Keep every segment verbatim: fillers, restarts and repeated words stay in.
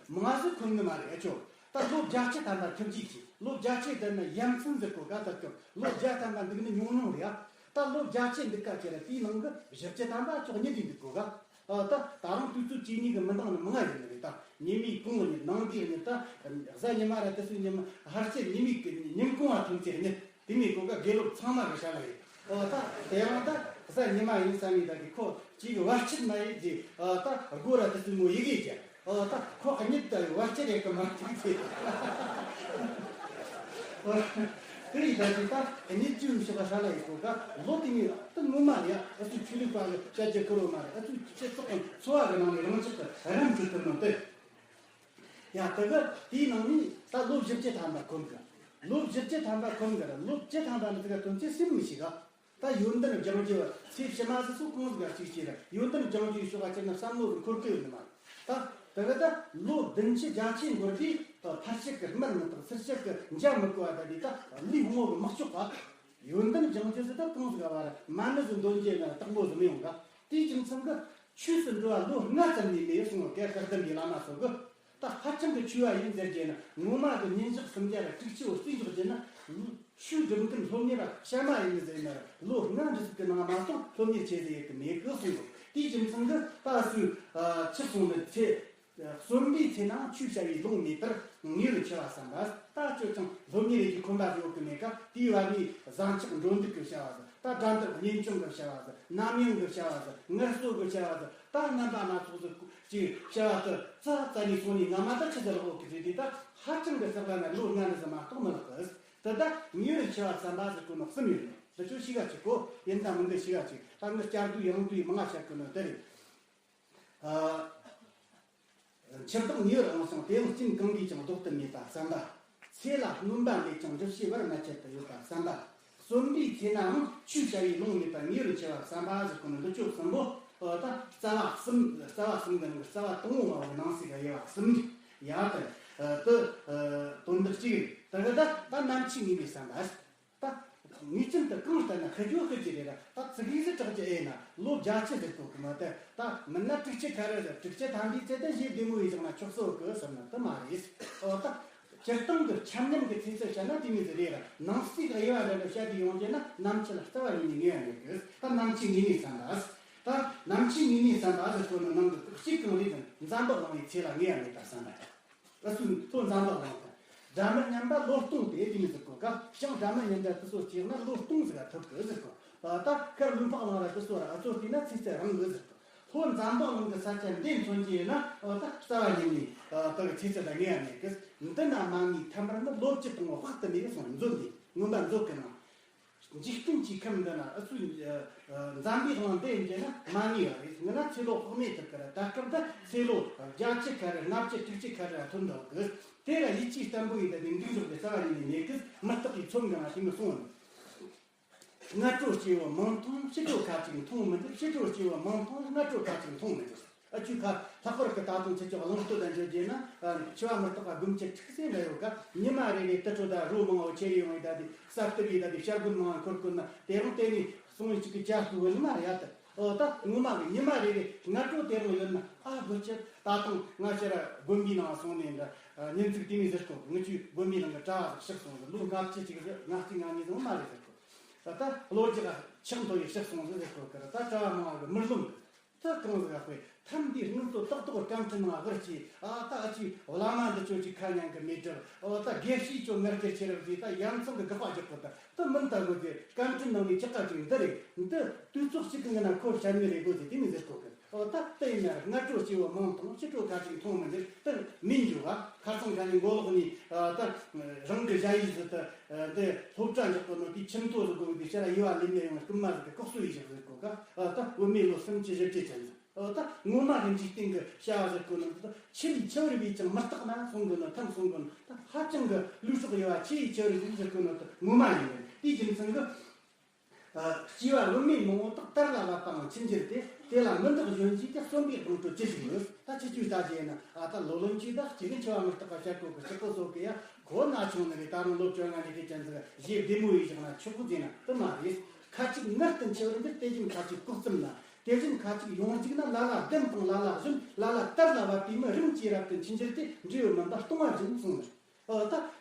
མང་ཟིག་ཁོམ་ནི་མ་རེད་ཨ་ཅོ། ད་ལོ་བརྒྱད་ཅུ་ཐམ་པ་ཐུགས་རྗེ་ཆེ། ལོ་བརྒྱད་ཅུ་དེ་ནི་ཡ་མཚན་ཟིག་གོ་ག་ད་སྐབས་ལོ་བརྒྱ་ཐམ་པ་འདུག་ནི་ཉུང་ཉུང་རེད་ཨ། ད་ལོ་བརྒྱད་ཅུ་འདུག་ག་ཁྱེད་ར་དེའི་ནང་གི་བཞི་བཅུ་ཐམ་པ་ཅོག་གཉིས་དེ་འདུག་གོ་ག་ཨ། ད་ད་རུང་དུས་ཚོད་གཅིག་གཉིས་ཀྱི་མི་འདང་ནི་མང་ང་ཡོད་ནི་རེད། ད་ཉི་མའི་གུང་གཉིད། ནངས་པའི་གཉིད། ད་གཟའ་ཉི་མ་ར་དེ་ཚོའི་ཉི་མ། ཧར་ཆེ་ཉི་མའི་གི་ཉིན་གུང་བ་ཐོན་ཚེ་གཉིད། དེ་མིན་གོ་ག་དགེ་སློབ་ཚང་མ་གི་ཧྲ་ལ་ཡོད། ཨོ་ད་དེ་རིང་ད་གཟའ་ཉི་མ་ཡིན་བསམ་ནས་ད་གི་ཁོ་གཅིག་གི་བར་ཆད་མ་ཡིན་ཟེ། ཨོ་ད་སྒོ་ར་དེ་ཚོའི་མོ་ཡི་གེ་རྒྱ། ཨོ་ད་ཁོ་གཉིད་ད་བར་ཆད་རེད་གི་མ་ཐུག་ཚེ། ཨོ་དེ་ཡི་ད་གི་ད་གཉིད་ཅུང་ཞིག་ཧྲ་ལ་ཡོད་གོ་ག་ལོ་དེ་ནི་ད་ངོ་མ་ཡ་ཨ་ཚོའི་ཆོས་ལུགས་པ་གི་བཤད་རྒྱུ་ཁུར་བོ་མ་རེད། ཨ་ཚོའི་སྤྱི་ཚོགས་གི་འཚོ་བ་གི་ནང་ནས་རང་ཅག་གི་རང་གི་ཐུབ་ནོ་དེ། ཡ་དེ་གི་དེའི་ནང་ནས་ད་ལོ་བཞི་བཅུ་ཐམ་པ་ཁོམ་གི། ལོ་བཞི་བཅུ་ཐམ་པ་ཁོམ་གི་ར་ལོ་བཅུ་ཐམ་པ་ནི་དེ་ག་དོན་ཚེ་སེམས་མི་ཤེས་ག་ད་ཡོན་ཏན་སྦྱང་རྒྱུ་བ་ཚེ་ཕྱི་མ་ཟི་སུ་གང་ཟིག་ག་ཅིག་བྱེད་ར་ཡོན་ཏན་སྦྱང་རྒྱུའི་ཕྱོགས་ག་ཅིག་ན་བསམ་བློ་རུ་འཁོར་གི་ཡོད་ནི་མ་རེད། ད་དེ་གི་ད་ལོ་བདུན་ཅུ་བརྒྱད་ཅུ་འགོར་དུས་ད་ཕར་ཕྱོགས་གི་སྨྲ་མི་དག་ཚུར་ཕྱོགས་གི་མཇལ་མི་དགོས་བ། ད་དེ་ད་ལུས་ངོ་གི་མི་ལྕོགས་པ། ཡོན་ཏན་སྦྱང་རྒྱུ་ཟི་ད་གང་ཟིག་ག་བ་ར་མ་ཎི་ཟི་འདོན་རྒྱུ་ན་དག་མོ་ཟི་མི་ཡོང་ག་དེའི་རྒྱུ་མཚན་གི་ཆོས་སུ་འགྲོ་བ་ལོ་ལྔ་ཙམ་ནས་མེད་གསུངས་པ་ག་བཀའ་གདམས་པའི་བླ་མ་སོགས་ཀྱིས། ད་ཧ་ཅང་གི་ཆོས་པ་ཡིན་ཟེར་རྒྱུ་ན་ངོ་མ་གི་ཉིན་ཞག་སུམ་བརྒྱ་ར་དྲུག་ཅུ་བོ་རྩིས་འཇོག་རྒྱུ་ན་ཆོས་སྒྲུབ་མཁན་སློབ་གཉེར་བ་གཤའ་མ་ཡིན་ནི་ཟེར་ན་ལོ་ལྔ་འདྲི་ཟིག་གི་ནང་མ་གཏོགས་སློབ་གཉེར་བྱེད་ཟེར་ཡོད་གི་མེད་གི་གསུངས་འདུག་དེའི་རྒྱུ་མཚན་གི་ད་སུས་ཆི་གསུངས་ནི་ཚེ་གསོན་པའི་ཚེ་ན་ཆོས་བྱ་བའི་ལུང་མེད་པར་ངེས་པར་འཆི་བ་བསམ་པ། ད་ཅོ་ཅང་སློབ་གཉེར་ཡེད་རྒྱུ་ཁོམ་པ་ཟིག་ཡོད་གི་མེད་ཀ་དེའི་བར་ནས་བཟའ་འཆག་འགྲོ་འདུག་གི་བྱ་བ་ཟིག་ད་དགྲ་འདུལ་གཉེན་སྐྱོང་གི་བྱ་བ་ཟིག་ནམ་ཡང་གི་བྱ་བ་ཟིག་ངལ་གསོ་གི་བྱ་བ་ཟིག་ད་རྣམ་པ་སྣ་ཚོགས་ཟིག་ཅིག་བྱ་བ་དུ་རྩ་རྩ་ནས་སོང་ནས་ང་མ་ད་ཆི་ཟིག་ལོག་གི་རེད། དེ་ད་ཧ་ཅང་གི་ཟག་པ་ན་ལོ་ལྔ་ནི་ཟིག་མ་གཏོགས་མི་ལག་གི་དེ་ད་ཉེ་བར་འཆི་བ་བསམ་པ་ཟིག་གོ་ནོ་གསུམ་ཡོད་ནི་འདི་ཆོ་ཤི་ག་ཅིག་གོ་ཡིན་ད་མི་འདི་ཤི་ག་ཅིག་ད་ངི་བསྐྱར་དུ་ཡང་དུ་ཡི་མང་ང་བཤད་གི་ནོ་དེ་རེད། ཨ། འཆི་བདག་ཉེ་བར་འོང་ཞིང་དེ་ཡང་རྐྱེན་གང་གིས་ཀྱང་ལྡོག་ཏུ་མེད་པ་བསམ་པ། ཚེ་ལ་སྣོན་པ་མེད་ཀྱང་འགྲུབ་བྱེད་བར་མ་ཆད་དུ་ཡོད་པ་བསམ་པ། གསོན་པའི་ཚེ་ནའང་ཆོས་བྱ་བའི་ལུང་མེད་པར་ཉེ་བར་འཆི་བ་བསམ་པ་ཟེར་གོ་ནི་འདི་ཆོ་གསུམ་པོ། ད་རྩ་བ་གསུམ་རྩ་བ་གསུམ་གི་ནང་གི་རྩ་བ་དང་པོ་མ་བོ་ནང་གསེས་ཀ་དབྱེ་བ་གསུམ། ཡ་ད་དུ་དོན་དག་གཅིག་རེད། ད་གི་ད་ད་ནམ་འཆི་ངེས་མེད་བསམ་པ། ད་ངེས་ཅན་དུ་གང་ལྟར་ན་ཤི་རྒྱུ་ཤི་རྒྱུ་རེད་ར། ད་ཙི་གེ་ཟིག་དྲག་རྒྱུ་ཨེ་ན་ལོ་བརྒྱད་ཅུ་ཟིག་གོ་གི་མ་དེ་ད་མིན་ན་དྲུག་ཅུ་ཁ་རེ་ཟིག་དྲུག་ཅུ་ཐམ་པའི་ཚེ་ད་ཞེ་བདེ་མོ་ཡིས་བཞག་ན་ཆོག་སོ་གི་བསམ་ན་དེ་མ་རེད། ཨོ་ད་སྤྱིར་བཏང་གི་ཆ་མཉམ་གི་ཚེ་ཚད་བཤད་ན་དེ་མོ་ཟིག་རེད་ར། ནང་གསེས་གི་དབྱེ་བ་འདྲ་འདྲ་བཤད་དུ་ཡོང་རྒྱུ་ན་ནམ་འཆི་ལ་རྩ་བ་ཉིད་ནས་ངེས་པ་མེད་གི་ད་ནམ་འཆི་ངེས་ནས་བསམ་པ། ད་ནམ་འཆི་ངེས་ནས་བསམ་པ་ཟེར་གོ་ནི་ནང་གི་གཅིག་གང་རེད་དམ། འཛམ་བུ་གླིང་བའི་ཚེ་ལ་ངེས་པ་མེད་པ་བསམ་པ། ཨ་སུ་ཐོ་འཛམ་བུ་གླིང་དང་། དགྲ་མི་མཉམ་པ་བློ་གཏོང་སྟེ་དེ་མི་ཟེར་གོ་ག་ཞང་དགྲ་མི་མཉམ་པ་དེ་ཚོ་སྐྱེས་ན་བློ་གཏོང་ཟེར་ག་ཐུབ་གི་ཟེར་གོ་ད་ཁར་ལུང་འཕགས་གླིང་ར་དེ་ཚོ་ར་ཨ་ཚོ་བལྟས་ན་ཚེ་ཚད་རིང་གི་ཟེར་གོ་ལྷོ་འཛམ་བུ་གླིང་གི་ས་ཆ་འདི་མཚོན་གྱི་ཡིན་ན་ཨོ་ད་རྩ་བ་ཉིད་ནས་ད་གི་ཚེ་ཚད་ད་ངེས་ཡ་མེད་གི་འདི་ན་མ་ངེས་ཐ་མར་ནི་བློ་སྤྱི་དང་པོ་དཔག་ཏུ་མེད་གསུངས་མཛོད་འདི་མངོན་པ་མཛོད་གི་ནང་། འཇིག་རྟེན་གྱི་ཁམས་འདི་ན་ཨ་ཚུ་འཛམ་བུའི་གླིང་འདི་ཡིན་གྱི་ན་མ་ངེས་པ་རེད། ངི་ན་ཚེ་ལོ་དཔག་མེད་ཐུབ་ཀི་ར། ད་སྐབས་ད་ཚེ་ལོ་བརྒྱད་ཅུ་ཁ་རེ་ལྔ་བཅུ་དྲུག་ཅུ་ཁ་རེ་ཐོན་འདུག་གི་དེ་ར་ཡིད་ཆེས་བརྟན་པོ་ཡིན་ད་དེ་འདུག་འཇོག་གི་རྩ་བ་ཉིད་ནས་མེད་གི་མི་རྟག་གི་ཚོམ་གི་ན་དེ་མི་གསུང་ངི། སྔ་དྲོ་སྐྱེ་བོ་མང་མཐོང་ཕྱི་དྲོ་ཁ་ཅིག་མཐོང་མི་འགྱུར། ཕྱི་དྲོ་སྐྱེ་བོ་མང་མཐོང་སྔ་དྲོ་ཁ་ཅིག་མཐོང་མི་འགྱུར། ཨ་ཆུ་ཁ་ལྷག་པར་གི་ད་དུང་ཁྱེད་ཅག་གླང་སྟོད་དང་འབྱོར་རྗེས་ན་འཆི་བ་མི་རྟག་པ་སྒོམ་ཆེ་ཁྲིག་སེ་མེད་ཡོད་ཀ་ཉི་མ་རེ་རེ་དུར་ཁྲོད་དང་རོ་མང་བོ་ཁྱེར་ཡོང་ཡོད་ད་དེ་ས་སྟེང་ཡོད་ད་དེ་བྱ་རྒོད་མང་བོ་འཁོར་དགོས་ན་དེ་རང་དེ་ནས་སོང་ཡོད་ཅིག་གི་ཇ་ལྟུ་བུ་ལ་མ་ཡ་ད་ཨོ་ད་ངོ་མ་གི་ཉི་མ་རེ་རེ་སྔ་དྲོ་དེ་རང་ཡོད་ན་ཨ་དགོད་ཆེ་ད་དང་ང་ཕྱིར་དགོན་པའི་ནང་སོང་ནས་འདྲ་ཉིན་ཚིག་དེ་ནས་ཟེར་གོ་ངི་ཆུ་དགོན་པའི་ནང་གི་གྲྭ་བ་ཟིག་གཤེགས་སོང་ཟིག་ལོ་ལྔ་བཅུ་ཅིག་ཟིག་ལྔ་བཅུ་ང་གཉིས་ཟིག་མ་རེད་ཟེར་གོ་ད་ལོ་རྒྱག་ཆག་འཐོར་ཡི་ཤག་སོང་ཟིག་ཟེར་གོ་ཀི་ར། ད་གྲྭ་བ་མང་བ་གི་མི་རློམ་གི་ད་གང་ཟིག་ཨ་དཔེ་ཐམ་འདིའི་སྔོན་དུ་ཏག་ཏག་བཀའ་འཕྲིན་ནང་བར་གྱི་ཨ་ད་ཨ་ཅི་བླ་མ་འདི་ཚོ་ཅིག་ཁ་ཉན་གི་མེད་གྲབས་ཨོ་ད་དགེ་བཤེས་ཚོ་ངར་སྐད་ཆེ་རབས་ཟིག་ད་ཡ་མཚན་གི་དགག་པ་རྒྱག་གི་ད་ད་མིན་ད་གོ་ཟེར་བཀའ་འཕྲིན་ནང་ནས་ཅི་ཀ་ཅིག་འདི་རེད། འདི་དུས་ཚོད་གཅིག་གི་ངི་ན་ཁོ་བཤད་ནི་རེད་གོ་ཟེར་དེ་མི་ཟེར་གོ་གི་ཨོ་ད་ལྟ་ཡིན་ན་སྔ་དྲོ་སྐྱེ་བོ་མང་མཐོང་ཕྱི་དྲོ་ཁ་ཅིག་མཐོང་མི་འདུག་ད་མི་འཇུག་ག་ཁ་སང་ཁ་ནས་མགོ་ལོག་ནས་ད་རང་གི་ཞ་ཡིས་ཟིག་ད་འདི་སློབ་གྲྭ་འཇོག་གི་ནོ་དེའི་ཁྱིམ་ཐོ་ཟིག་དགོས་གི་དེ་ཤ་ར་ཡི་བ་ལེན་ནས་ཡོང་རྐུན་མ་ཟིག་གི་ལྐོག་གསོད་ཡིས་ཞག་ཟིག་གོ་ག་ཨོ་ད་བུད་མེད་ལོ་སུམ་ཅུ་བཞི་བཅུ་ཅན་ཟིག་ཨོ་ད་ངོ་མ་གི་འཇིག་རྟེན་གི་བྱ་བ་ཟིག་གོ་ནོ་ད་ཆི་ཆི་རེད་བས་ཀྱང་མི་རྟག་ན་སོང་གི་ནོ་ཐང་སོང་གི་ནོ་ད་ཧ་ཅང་གི་ལུས་སྲོག་ཡི་བ་ཆི་ཡི་ཆི་རེད་ཟིག་ཟིག་གོ་ནོ་ད་ངོ་མ་ཡིན་གི་དེའི་རྒྱུ་མཚན་གི་སྐྱེ་བ་བུད་མེད་མང་བོ་དག་དར་ལ་བབ་པའང་ཕྱིན་གྱུར་ཏེ། དེ་ལ་མི་འདག་གཞོན་གྱིས་ཀྱང་གསོན་པའི་དང་དུ་ཅི་ཞིག་ཡོད། ད་ཅི་ཅུའི་ལྟ་རྒྱུ་ཡིན་ན་ཨ་ད་ལོ་ལོན་གྱིས་བདག་གཅིག་གི་འཆི་བ་མི་རྟག་པ་བཤད་གོ་གི་ཕྱི་གོ་སོགས་ཀྱི་ཡ་ཁོ་ན་ཆུང་ནི་རེད། ད་རུང་ལོ་བཅོ་ལྔ་ནས་ཀྱི་ཅན་ཟིག་གཞས་བདེ་མོ་ཡིས་བཞག་ན་ཆོག་གི་ཟེར་ན་དེ་མ་རེད། ཁ་ཅིག་ངར་དུ་འཆི་བར་འདིར་དེ་བཞིན་ཁ་ཅིག་ལྐོག་ཙམ་ན། དེ་བཞིན་ཁ་ཅིག་ཡོངས་རྫིག་ན་ལ་ལ་བདེན་དང་ལ་ལ་གཞོན། ལ་ལ་དར་ལ་བབ་པའི་མི། རིམ་གྱིས་རབ་ཏུ་འཆི་འགྱུར་ཏེ། འབྲས་བུ་མིན་པ་ལྟུང་བ་འབྱིན་གསུངས་ནས། ཨོ་ད།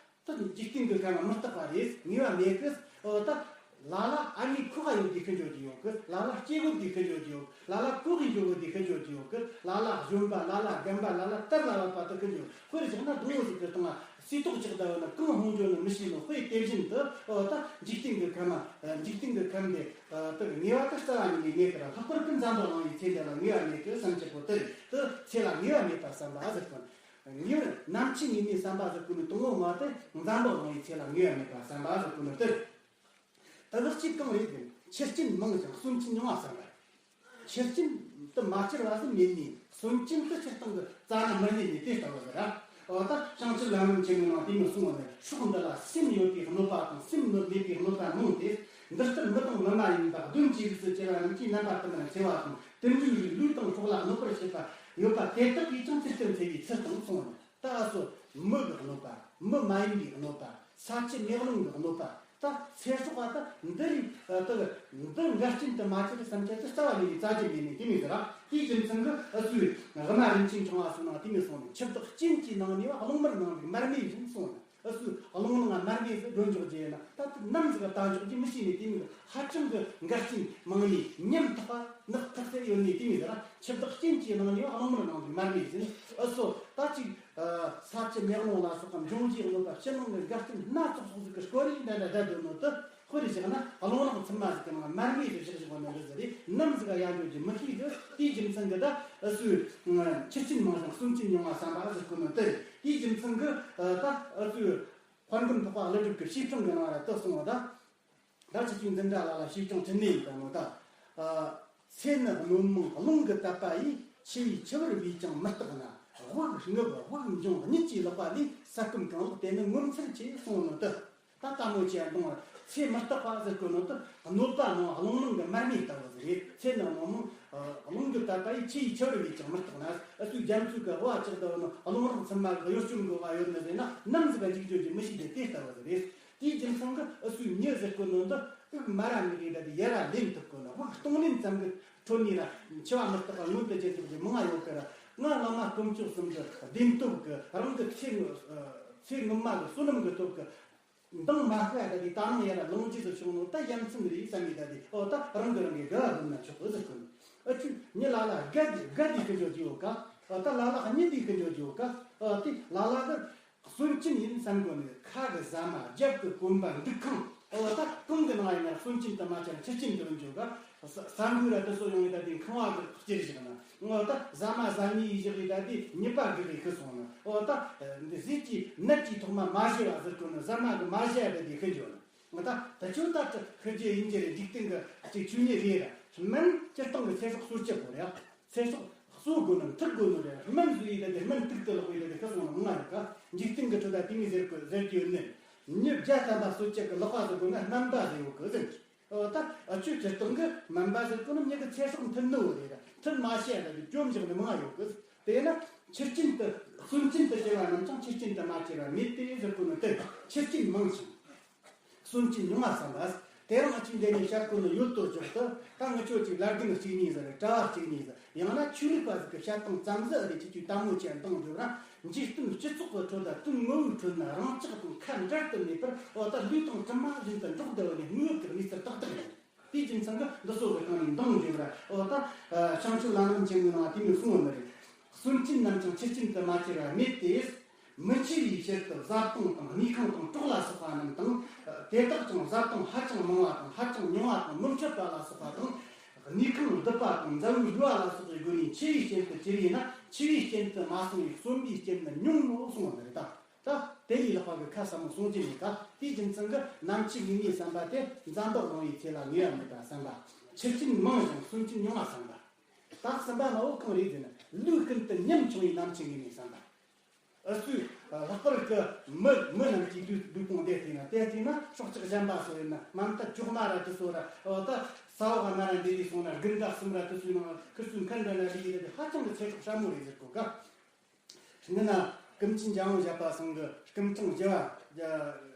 ད་འཇིག་རྟེན་གྱི་ཁམས་མི་རྟག་པ་རེད། ངེས་པ་མེད་གི། ཨོ་ད། ལ་ལ་ཨ་ནི་ཁོག་ག་ཡོད་དེ་ཤི་འགྱོ་རྒྱུ་ཡོད་གི། ལ་ལ་སྐྱེ་དགོས་དེ་ཤི་འགྱོ་རྒྱུ་ཡོད་གི། ལ་ལ་ལྐོག་གི་འགྱོ་དགོས་དེ་ཤི་འགྱོ་རྒྱུ་ཡོད་གི། ལ་ལ་གཞོན་པ། ལ་ལ་རྒན་པ། ལ་ལ་དར་ལ་བབ་པ་དེ་ཤི་འགྱོ། དཔེར་བཞག་ན་སྡོང་བོ་ཟིག་གི་སྟེང་ལ་སིལ་ཏོག་ཅིག་ལྟ་བུ་ན་གང་ལྷུང་འགྱོ་ནི་མི་ཤེས་ནོ། དཔེ་དེ་བཞིན་དུ་ཨོ་ད་འཇིག་རྟེན་གྱི་ཁམས། འཇིག་རྟེན་གྱི་ཁམས་དེ་དག་ངེས་པ་དེ་རྩ་བ་ཉིད་ནས་མེད་ཀི་ར། ལྷག་པར་དུ་འཛམ་བུ་གླིང་བའི་ཚེ་འདི་ལ་ངེས་པ་མེད་ཀི་བསམ་གྱི་པོ་དེ་རེད། དེ་ཚེ་ལ་ངེས་པ་མེད་པ་བསམ་པ་ཟེར་གོ་ནི། ངེས་པར་ནམ་འཆི་ངེས་ནས་བསམ་པ་ཟེར་གོ་ནི་དང་པོ་མ་དེ་འཛམ་བུ་གླིང་བའི་ཚེ་ལ་ངེས་པ་མེད་པ་བསམ་པ་ཟེར་གོ་ནི་དེ་རེད། དེ་ག་གཅིག་གང་རེད་དེ། འཆི་རྐྱེན་མང་ཞིང་སོན་རྐྱེན་ཉུང་བ་བསམ་པ། འཆི་རྐྱེན་དུ་མ་ཁྱེར་བ་ཟིག་མེད་ནས་སོན་རྐྱེན་དུ་སྤྱིར་བཏང་གི་རྩ་ན་མི་རྙེད་ནས་དེ་ལྟ་བུ་ཟིག་ར། འོ་ད་བྱང་ཆུབ་ལམ་རིམ་ཆེན་མོའི་ནང་དེ་མོ་གསུངས་པ་ནི། སྲོག་འདི་ལ་སེམས་ཡོད་པའི་གནོད་པ་དང་སེམས་མེད་པའི་གནོད་པ་མང་སྟེ། འདི་ལྟར་མི་དང་མི་མ་ཡིན་པ་གདོན་གྱི་རིགས་སུ་གྱུར་པ་རྣམས་ཀྱིས་རྣམ་པ་དུ་མར་འཚེ་བ་དང་། དུད་འགྲོའི་རིགས་ལུས་དང་སྲོག་ལ་གནོད་པར་བྱེད་པ་ཡོད་པ་དེ་དག་གིས་ཀྱང་ཇི་ལྟར་འཚེ་བའི་ཚུལ་དང་གསུངས་པ་ནི། ད་ཨ་སོ། མི་གི་གནོད་པ། མི་མ་ཡིན་པའི་གནོད་པ། ས་ཆུ་མེ་རླུང་གི་གནོད་པ། ད་ཚེ་སྲོག་པ་ད་འདི་རིགས་ད་འདི་འགལ་རྐྱེན་དུ་མ་གྱུར་བསམ་འཆར་དུ་རྩ་བ་ཉིད་ནས་རྩ་རྒྱུ་མེད་ནས་དེ་མོ་ཟེར་ར། དེའི་རྒྱུ་མཚན་གྱིས་ཨ་སོའི་དབུ་མ་རིན་ཆེན་ཕྲེང་བ་སོགས་ནང་དེ་མོ་གསུངས་ནས། འཆི་བདག་རྐྱེན་གྱིས་ནང་ནས་བ། རླུང་མར་ནང་བའི་མར་མེ་བཞིན་གསུངས་ནས། ཨ་སོའི་རླུང་ནང་མར་མེ་ཟེར་སྒྲོ་འཇོག་རྒྱུ་ཡིན་ན། ད་དེ་ནམ་ཟིག་ག་ད་འཇོག་རྒྱུ་མི་ཤེས་ནས་དེ་མོ་ཧ་ཅང་གི་འགལ་རྐྱེན་མང་ནས་ཉམ་ཐག་པ་ནག་ཐག་ཚད་ཡོད་ནས་དེ་མོ་ཟེར་ར། འཆི་བདག་རྐྱེན་གྱིས་ནང་ནས་བ། རླུང་མར་ནང་བའི་མར་མེ་བཞིན། ཨ་སོ་ད་ཅིག་ས་ཆུ་མེ་རླུང་ལ་སོགས་པ་འབྱུང་བཞིའི་གནོད་པ། ཕྱི་ནང་གི་འགལ་རྐྱེན་སྣ་ཚོགས་ཚོགས་ཟིག་གི་སྐོར་རིགས་འདྲ་འདྲ་བསྡད་དོན་ནོ་དེ། དཔེར་བཞག་ན་རླུང་རིགས་ཚང་མ་ཟིག་གི་ནང་མར་མེ་ཟིག་བཞག་བཞག་པ་ནང་གི་ཟིག་རེད། ནམ་ཟིག་ག་ཡར་འགྲོ་རྒྱུ་མི་ཤེས་གི། དེའི་རྒྱུ་མཚན་གི་ད་ཨ་སོའི་འཆི་རྐྱེན་མང་ཞིང་སོན་རྐྱེན་ཉུང་བ་བསམ་པ་ཟེར་གོ་ནོ་དེ་རེད། དེའི་རྒྱུ་མཚན་གི་ད་ཨ་སོའི་དཔལ་མགོན་འཕགས་པ་ཀླུ་སྒྲུབ་ཀྱི་བཤེས་སྤྲིང་གི་ནང་ལ་དེ་གསུངས་པ་ད། ད་ཆི་ཆོས་འཛིན་གྲྭ་ལ་ལ་ཤེས་ཀྱང་ཅི་ནས་ཡིན་པ་མོ་ད། ཚེ་ནི་གནོད་མང་རླུང་གིས་དབབ་པ་ཡིས། འཆི་བས་འཆི་བར་བས་ཀྱང་མི་རྟག་ན། དབུགས་རྔུབ་དབུགས་འབྱུང་གཉིད་ཀྱིས་ལོག་པ་ལས། ས་སྐམ་གང་ལོག་དེ་ནི་ངོ་མཚར་ཆེ་གསུངས་ནོ་ད། ད་ལྟ་མོ་ཆེ་གདོང་བར་ཚེ་མི་རྟག་པ་ཟེར་གོ་ནོ་ད། གནོད་པ་མང་རླུང་ནང་གི་མར་མེ་ལྟ་བུ་ཟིག་རེད། ཚེ་ནི་གནོད་མང་རླུང་གིས་དབབ་པ་ཡིས། འཆི་བས་འཆི་བར་བས་ཀྱང་མི་རྟག་ན། ཨ་སོའི་རྒྱ་མཚོ་གི་དབུ་བ་ཆགས་ལྟ་བུ་ནི་རླུང་རིགས་ཚང་མ་གི་གཡོ་སྐྱོམ་གི་དབུ་བ་ཡོད་ནི་ཟེར་ན། ནམ་ཟིག་ག་འཇིག་འགྲོ་རྒྱུ་མི་ཤེས་ཏེ་དེ་ལྟ་བུ་ཟིག་རེད། དེའི་རྒྱུ་མཚན་གྱིས་ཨ་སོའི་མྱི་ཟེར་གོ་ནོ་འདི་དབུགས་མར་ར་མི་གི་ད་དེ་ཡར་ར་ལེན་ཐུབ་གོ་ན། དབུགས་གཏོང་ལེན་ཙམ་གྱི་ཁྲོད་ནས་ར་འཆི་བ་མི་རྟག་པ་མངོན་དུ་བརྗོད་ཐུབ་རྒྱུ་མང་ང་ཡོད་གི་ར། ང་བླ་མ་དཀོན་མཆོག་གསུམ་གྱི་བདེན་སྟོབས་ཀྱིས། རང་གི་ཚེ་ངོ་ཚེ་སྔོན་མ་གི་བསོད་ནམས་ཀྱི་སྟོབས་ཀྱིས་འདང་མ་ཤོར་ཡ་ད་དེ་ད་ནང་ཡར་ར་ལངས་རྗེས་སུ་བྱུང་ནོ་ད་ཡ་མཚན་རེད་བསམ་ཡི་ད་དེ། ཨོ་ད་རང་གི་རང་གི་དགའ་བ་སྒོམ་ན་ཆོག་གི་ཟེར་གོ་ནོ། ཨ་ཆུ་མྱི་ལ་ལ་དགའ་དེ་དགའ་དེ་ཁི་འཇོག་རྒྱུ་ཡོད་ཀ། ཨོ་ད་ལ་ལ་གཉིད་དེ་ཁི་འཇོག་རྒྱུ་ཡོད་ཀ། ཨོ་དེ་ལ་ལ་གི་གསོན་རྐྱེན་ཡིན་བསམ་གོ་ནས། ཁ་གི་ཟ་མ། རྒྱབ་ཀྱི་གོན་པ། འདུག་ཁང་། འོ་ད་གང་གི་ནང་ཡིན་ན་གསོན་རྐྱེན་དུ་མ་ཆ་ན་འཆི་རྐྱེན་དུ་འཇོག་ག། ས་ས་འགུལ་ར་དེ་ཚོ་ཡོང་ངེ་ད་དེ་ཁང་བ་གི་སྤྱིར་བཞག་ན། འོ་ད་ཟ་མ་ཟ་ནི་ཡི་བཞག་གི་ད་དེ་ཉེས་པ་གི་རེ་ཁི་སོང་ན། འོ་ད་འདི་ཟས་ཀྱི་ནད་ཀྱི་ཐོག་མ་མ་ཞི་བ་ཟེར་གོ་ནི། ཟ་མ་གི་མ་ཞི་ཡ་ད་དེ་ཁི་འཇོག་ན། འོ་ད་ད་ཆོ་ད་ཁི་རྒྱུ་ཡིན་གྱི་རེད། འཇིག་རྟེན་གི་ཅིག་ཆོས་ཉིད་རེད་ར། སྨན་སྤྱིར་བཏང་གི་ཚེ་སྲོག་གསོ་བྱེད་པོ་རེད། ཚེ་སྲོག་གསོ་དགོས་ན་མཐུག་དགོས་ནོ་རེད། སྨན་བཟོས་ཡི་ད་དེ་སྨན་ཐུག་ཏུ་ལོག་ཡི་ད་དེ་ཁ་སོང་ན་མང་ང་ཡོད་ཀ། འཇིག་རྟེན་གི་ཁྲོད་ད་དེ་མི་ཟེར་གི་ཟེར་གི་ཡོད་ནི། མྱི་བརྒྱ་ཐམ་པ་གསོ་བྱེད་གི་ལག་པ་ཟེར་དགོས་ན་སྨན་པ་ཟེར་ཡོད་གི་ཟེར་གི། ཨོ་ད་ཨ་ཆོས་སྤྱིར་བཏང་གི་སྨན་པ་ཟེར་གོ་ནི་མྱི་གི་ཚེ་སྲོག་མཐུད་ནི་བོ་རེད་ར། མཐུད་མ་ཤེས་ད་དེ་བཅོམ་བཞག་ནི་མང་ང་ཡོད་གི། དེས་ན་འཆི་རྐྱེན་དུ་གསོན་རྐྱེན་དུ་གྱུར་པ་རྣམས་ཀྱང་འཆི་རྐྱེན་དུ་མ་གྱུར་པ་མེད་དེ་ཟེར་གོ་ནི་དེ། འཆི་རྐྱེན་མང་ཞིང་། སོན་གྱི་ཉུང་བ་བསམ་པ། དེ་རིང་ཨ་ཅིག་འདི་ནས་བཤད་དགོས་ནི་ཡོད་དོ་ཅོག་ཏུ། ད་ངི་ཆོ་ཅིག་ལར་གིན་གཅིག་གཉིས་ཟེར། གྲྭ་བ་གཅིག་གཉིས་ཟེར། ཡང་ན་ཆོས་ལུགས་པ་ཟིག་གི་བཤད་སྟངས་ཙམ་ཟིག་རེད། ཁྱེད་ཀྱིས་དལ་མོ་ཆེ་འདང་རྒྱོབ་ར། འཇིག་རྟེན་སྤྱི་ཚོགས་ཀྱི་ཁྲོད་ད་དུས་ངོ་བོའི་ཁྲོད་ན་རང་ཅག་དང་ཁ་འབྲལ་དུ་མེད་པར། འོ་ད་ལུས་དང་གྲིབ་མ་བཞིན་དུ་འགྲོགས་བསྡད་པ་ནི་དངོས་ཡོད་ཀྱི་གནས་ཚུལ་ཏག་ཏག་ཡིན། དེའི་རྒྱུ་མཚན་གྱིས་འདི་ཚོ་གི་སྟེང་ནས་འདང་རྒྱོབ་ར། འོ་ད་བྱང་ཆུབ་ལམ་རིམ་ཆེན་མོའི་ནང་དེ་ནས་གསུངས་པ་ནི་རེད། སོན་རྐྱེན་རྣམས་ཀྱང་འཆི་རྐྱེན་དུ་མ་གྱུར་པ་མེད་དེ། མི་འཆི་བའི་ཕྱིར་དུ་བཟའ་བཏུང་དང་། གནས་ཁང་དང་གྲོགས་ལ་སོགས་པ་རྣམས་དང་། དེ་དག་ཀྱང་བཟའ་བཏུང་ཧ་ཅང་མང་བ་དང་། ཧ་ཅང་ཉུང་བ་དང་། མི་འཕྲོད་པ་ལ་སོགས་པ་དང་། གནས་ཁང་སྡུད་པ་དང་། མཛའ་བོའི་རུས་པ་ལ་སོགས་པའི་སྒོ་ནས་འཆི་བའི་རྐྱེན་དུ་གྱུར་ཡིན་ན། འཆི་བའི་རྐྱེན་དུ་མ་སོང་བའི་གསོན་པོའི་རྐྱེན་ནི་ཉུང་ངོ་གསུངས་པ་རེད་ད། ད་དེ་ལས་ལྷག་པ་གི་ཁ་ཟབ་མོ་གསུང་རྒྱུ་མེད་ད། དེའི་རྒྱུ་མཚན་གྱིས་ནམ་འཆི་ངེས་ངེས་བསམ་པ་དེ་འཛམ་བུ་གླིང་བའི་ཚེ་ལ་ངེས་པ་མེད་པ་བསམ་པ། འཆི་རྐྱེན་མང་ཞིང་སོན་རྐྱེན་ཉུང་བ་བསམ་པ། ད་གསུམ་པ་ན་འོ་གང་རེད་ཟེར་ན། ལུས་ཀུན་ཏུ་ཉམ་ཆུང་བའི་ནམ་འཆི་ངེས་ནས་བསམ་པ། ཨུ་ཚུགས་ལྷག་པར་གྱི་མི་མི་རྣམས་ཀྱིས་ལུས་ལུས་ཕུང་དེ་བལྟས་ན། དེ་བལྟས་ན་སྲོག་ཆགས་གཞན་པ་སོགས་ཡིན་ན། མ་མཐའ་གྲོག་མ་ར་དེ་ཚོ་ར། འོ་ད་ས་འོག་ག་ན་ར་འདི་རིགས་སོང་ན། དགུན་ཟླ་གསུམ་ར་དེ་ཚོའི་ནང་ཁིར་ཚོའི་མཁན་འདྲ་ན་རིགས་ཡིན་ན། དེ་ཧ་ཅང་གི་ཚེ་སྲོག་སྲབ་མོ་རེད་ཟེར་གོ་ག། འདི་ན་ཀུན་མཁྱེན་འཇམ་དབྱངས་བཞད་པ་ཚང་གི་སྐུ་ཕྲེང་བཞི་པ།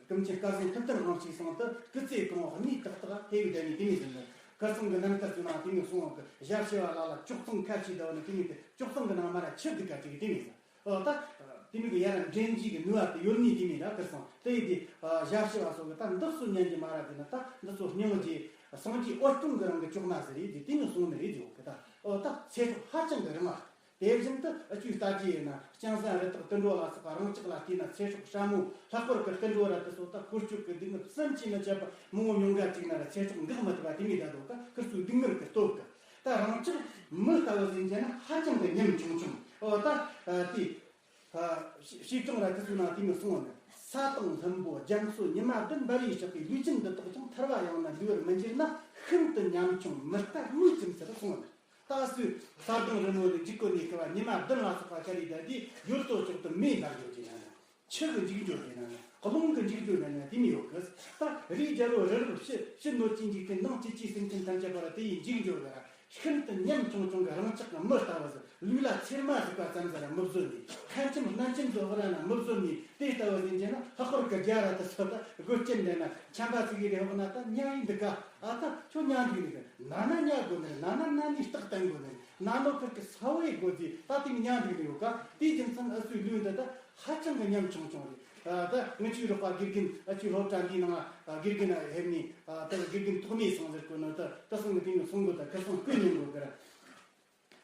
ཀུན་མཁྱེན་སྐལ་བཟང་ཐུབ་བསྟན་དབང་ཕྱུག་ཚང་དུ་སྐུ་ཚེ་གང་བོ་གནས་ཏག་ཏག་ཕེབས་ཡོད་དེ་ནི་དེ་ནས་ཟིན་ནས། ཁིར་ཚང་གི་རྣམ་ཐར་ཚོའི་ནང་དེ་ནས་གསུངས་པ་གི་ཞབས་ཕྱི་བ་ལ་ལ་ཅོག་ཚང་ཁ་ཆེ་ཟླ་བ་ནི་དེ་ནས་དེ་ཅོག་ཚང་གི་ནང་མ་ར་ཆུ་འདུག་ག་ཅིག་དེ་ནས་ཟ། ཨོ་ད། དེ་མིན་གི་ཡ་ར་འདྲེན་བྱེད་ཀྱི་ནུས་པ་དེ་ཡོད་ནི་དེ་མིན་ར་ཁིར་ཚང་དེ་ཡི་དེ་ཞབས་ཕྱི་བ་སོགས་ཀྱི་ད་འདི་ཚོ་ཉན་གྱི་མ་ར་དེ་ན་ད་འདི་ཚོ་སྙིང་རྗེ་སངས་རྒྱས་འོད་སྟོང་གི་རང་གི་ཅོག་མ་ཟེར་ཡི་དེ་དེ་ནས་གསུངས་ནི་རེད་ཡོད་གི་ད། ཨོ་ད་ཚེ་སྲོག་ཧ་ཅང་གི་རིང་བ། དེ་བཞིན་དུ་ཨ་ཆུའི་ལྟ་རྒྱུ་ཡིན་ན་ལྕང་ཟན་རི་དྭགས་དུད་འགྲོ་ལ་སོགས་པ་རང་ཅག་ལ་བལྟས་ན་ཚེ་སྲོག་སྲ་མོ། ལྷག་པར་གྱི་དུད་འགྲོ་ར་དེ་ཚོ་ད་ཁོར་སྐྱོད་ཀྱི་སྡུག་བསྔལ་བསམ་གྱིས་མི་ཁྱབ་པ་མང་བོ་མྱོང་ག་བཅུག་ན་ར་ཚེ་སྲོག་འགག་མི་ཐུབ་པ་དེ་མི་ད་དོ་ཀ་ཁིར་ཚོའི་སྡུག་བསྔལ་གྱི་སྟོབས་ཀ། ད་རང་ཅག་མི་ལྟ་བུ་ཟིན་བྱས་ན་ཧ་ཅང་གི་ཉམ་ཆུང་ཆུང་། ཨོ་ད་དེ་བྱེ་བྲག་ར་དེ་ཚོའི་ནང་དེ་མི་གསུང་བ་ནི་ས་དང་ལྷུན་པོ་རྒྱ་མཚོ་ཉི་མ་བདུན་འབར་བའི་ཕྱོགས་ཀྱི་ལུས་ཅན་འདི་དག་ཀྱང་ཐར་བ་ཡང་ན་འདུལ་བར་མི་འགྱུར་ན་ཤིན་ཏུ་ཉམ་ཆུང་མི་ལྟ་མིག་ཙམ་ཟེར་གསུང་བ་ནི། ད་སུས་ས་དང་རི་མོ་ནི་འཇིག་གོ་ནས་ཁུ་བ་ཉི་མ་བདུན་ལ་སོགས་པ་ཤར་རི་ད་དེ་ཡུལ་དུ་ཅོག་ཏུ་མེ་འབར་འགྱུར་གྱི་ན་ན། ཆུ་གི་འཇིག་འགྱུར་གྱི་ན་ན། རླུང་གི་འཇིག་འགྱུར་ན་ན་དེ་མི་ཡོད་གི། ད་རིའི་རྒྱལ་པོ་རི་རབ་ཕྱི་ཕྱི་ནོར་གྱི་འཇིག་རྟེན་ནང་ཅི་ཅི་སེམས་ཅན་ཐམས་ཅད་པར་དེ་ཡི་འཇིག་འགྱུར་ག་ར། ཤིན་ཏུ་ཉམ་ཆུང་ཆུང་གི་རང་ཅག་གི་མི་ལྟ་བུ་ཟིག་ལུས་ལ་ཚེར་མ་ཟུག་པ་ཙམ་ཟིག་ར་མི་བཟོད་ནས། ཁ་ཆེམས་སྣ་ཆེམས་ཟིག་བོར་ན་མི་བཟོད་ནས་དེ་ལྟ་བུ་ཟིག་འཇལ་ན་ལྷག་པར་གི་རྒྱ་ར་དུ་སོ་ད་སྒོ་ཅན་འདྲ་ན་ཆམ་པ་ཚིག་གི་རེ་བོ་ན་ད་ཉ་ཡིན་འདུག་ག་ཨ་ད་ཁྱོད་ཉ་འདུག་ནི་གི་ན་ན་ཉ་དགོ་ནི་ན་ན་ན་ནི་སྟག་བསྟན་དགོ་ནི་ན་ནོ་ཁུར་གི་ས་བོའི་དགོ་ཟིག་ད་དེ་ཉ་འདུག་ནི་ཡོད་ག་དེ་རྒྱུ་མཚན་ཨ་སུའི་ལུས་འདི་ད་ཧ་ཅང་གི་ཉམ་ཆུང་ཆུང་རེད། ད་ངི་ཆོའི་རོགས་པ་དགེ་རྒན་ཨ་ཆོའི་སློབ་གྲྭ་འདིའི་ནང་དགེ་རྒན་ཧེབ་ནི་ད་དགེ་རྒན་ཐོག་མའི་སོང་ཟེར་གོ་ནི་ད་ད་སོང་གི་དེ་ནི་སོང་གོ་ད་ཁ་སང་སྐུ་ཉིན་གོ་གི་ར།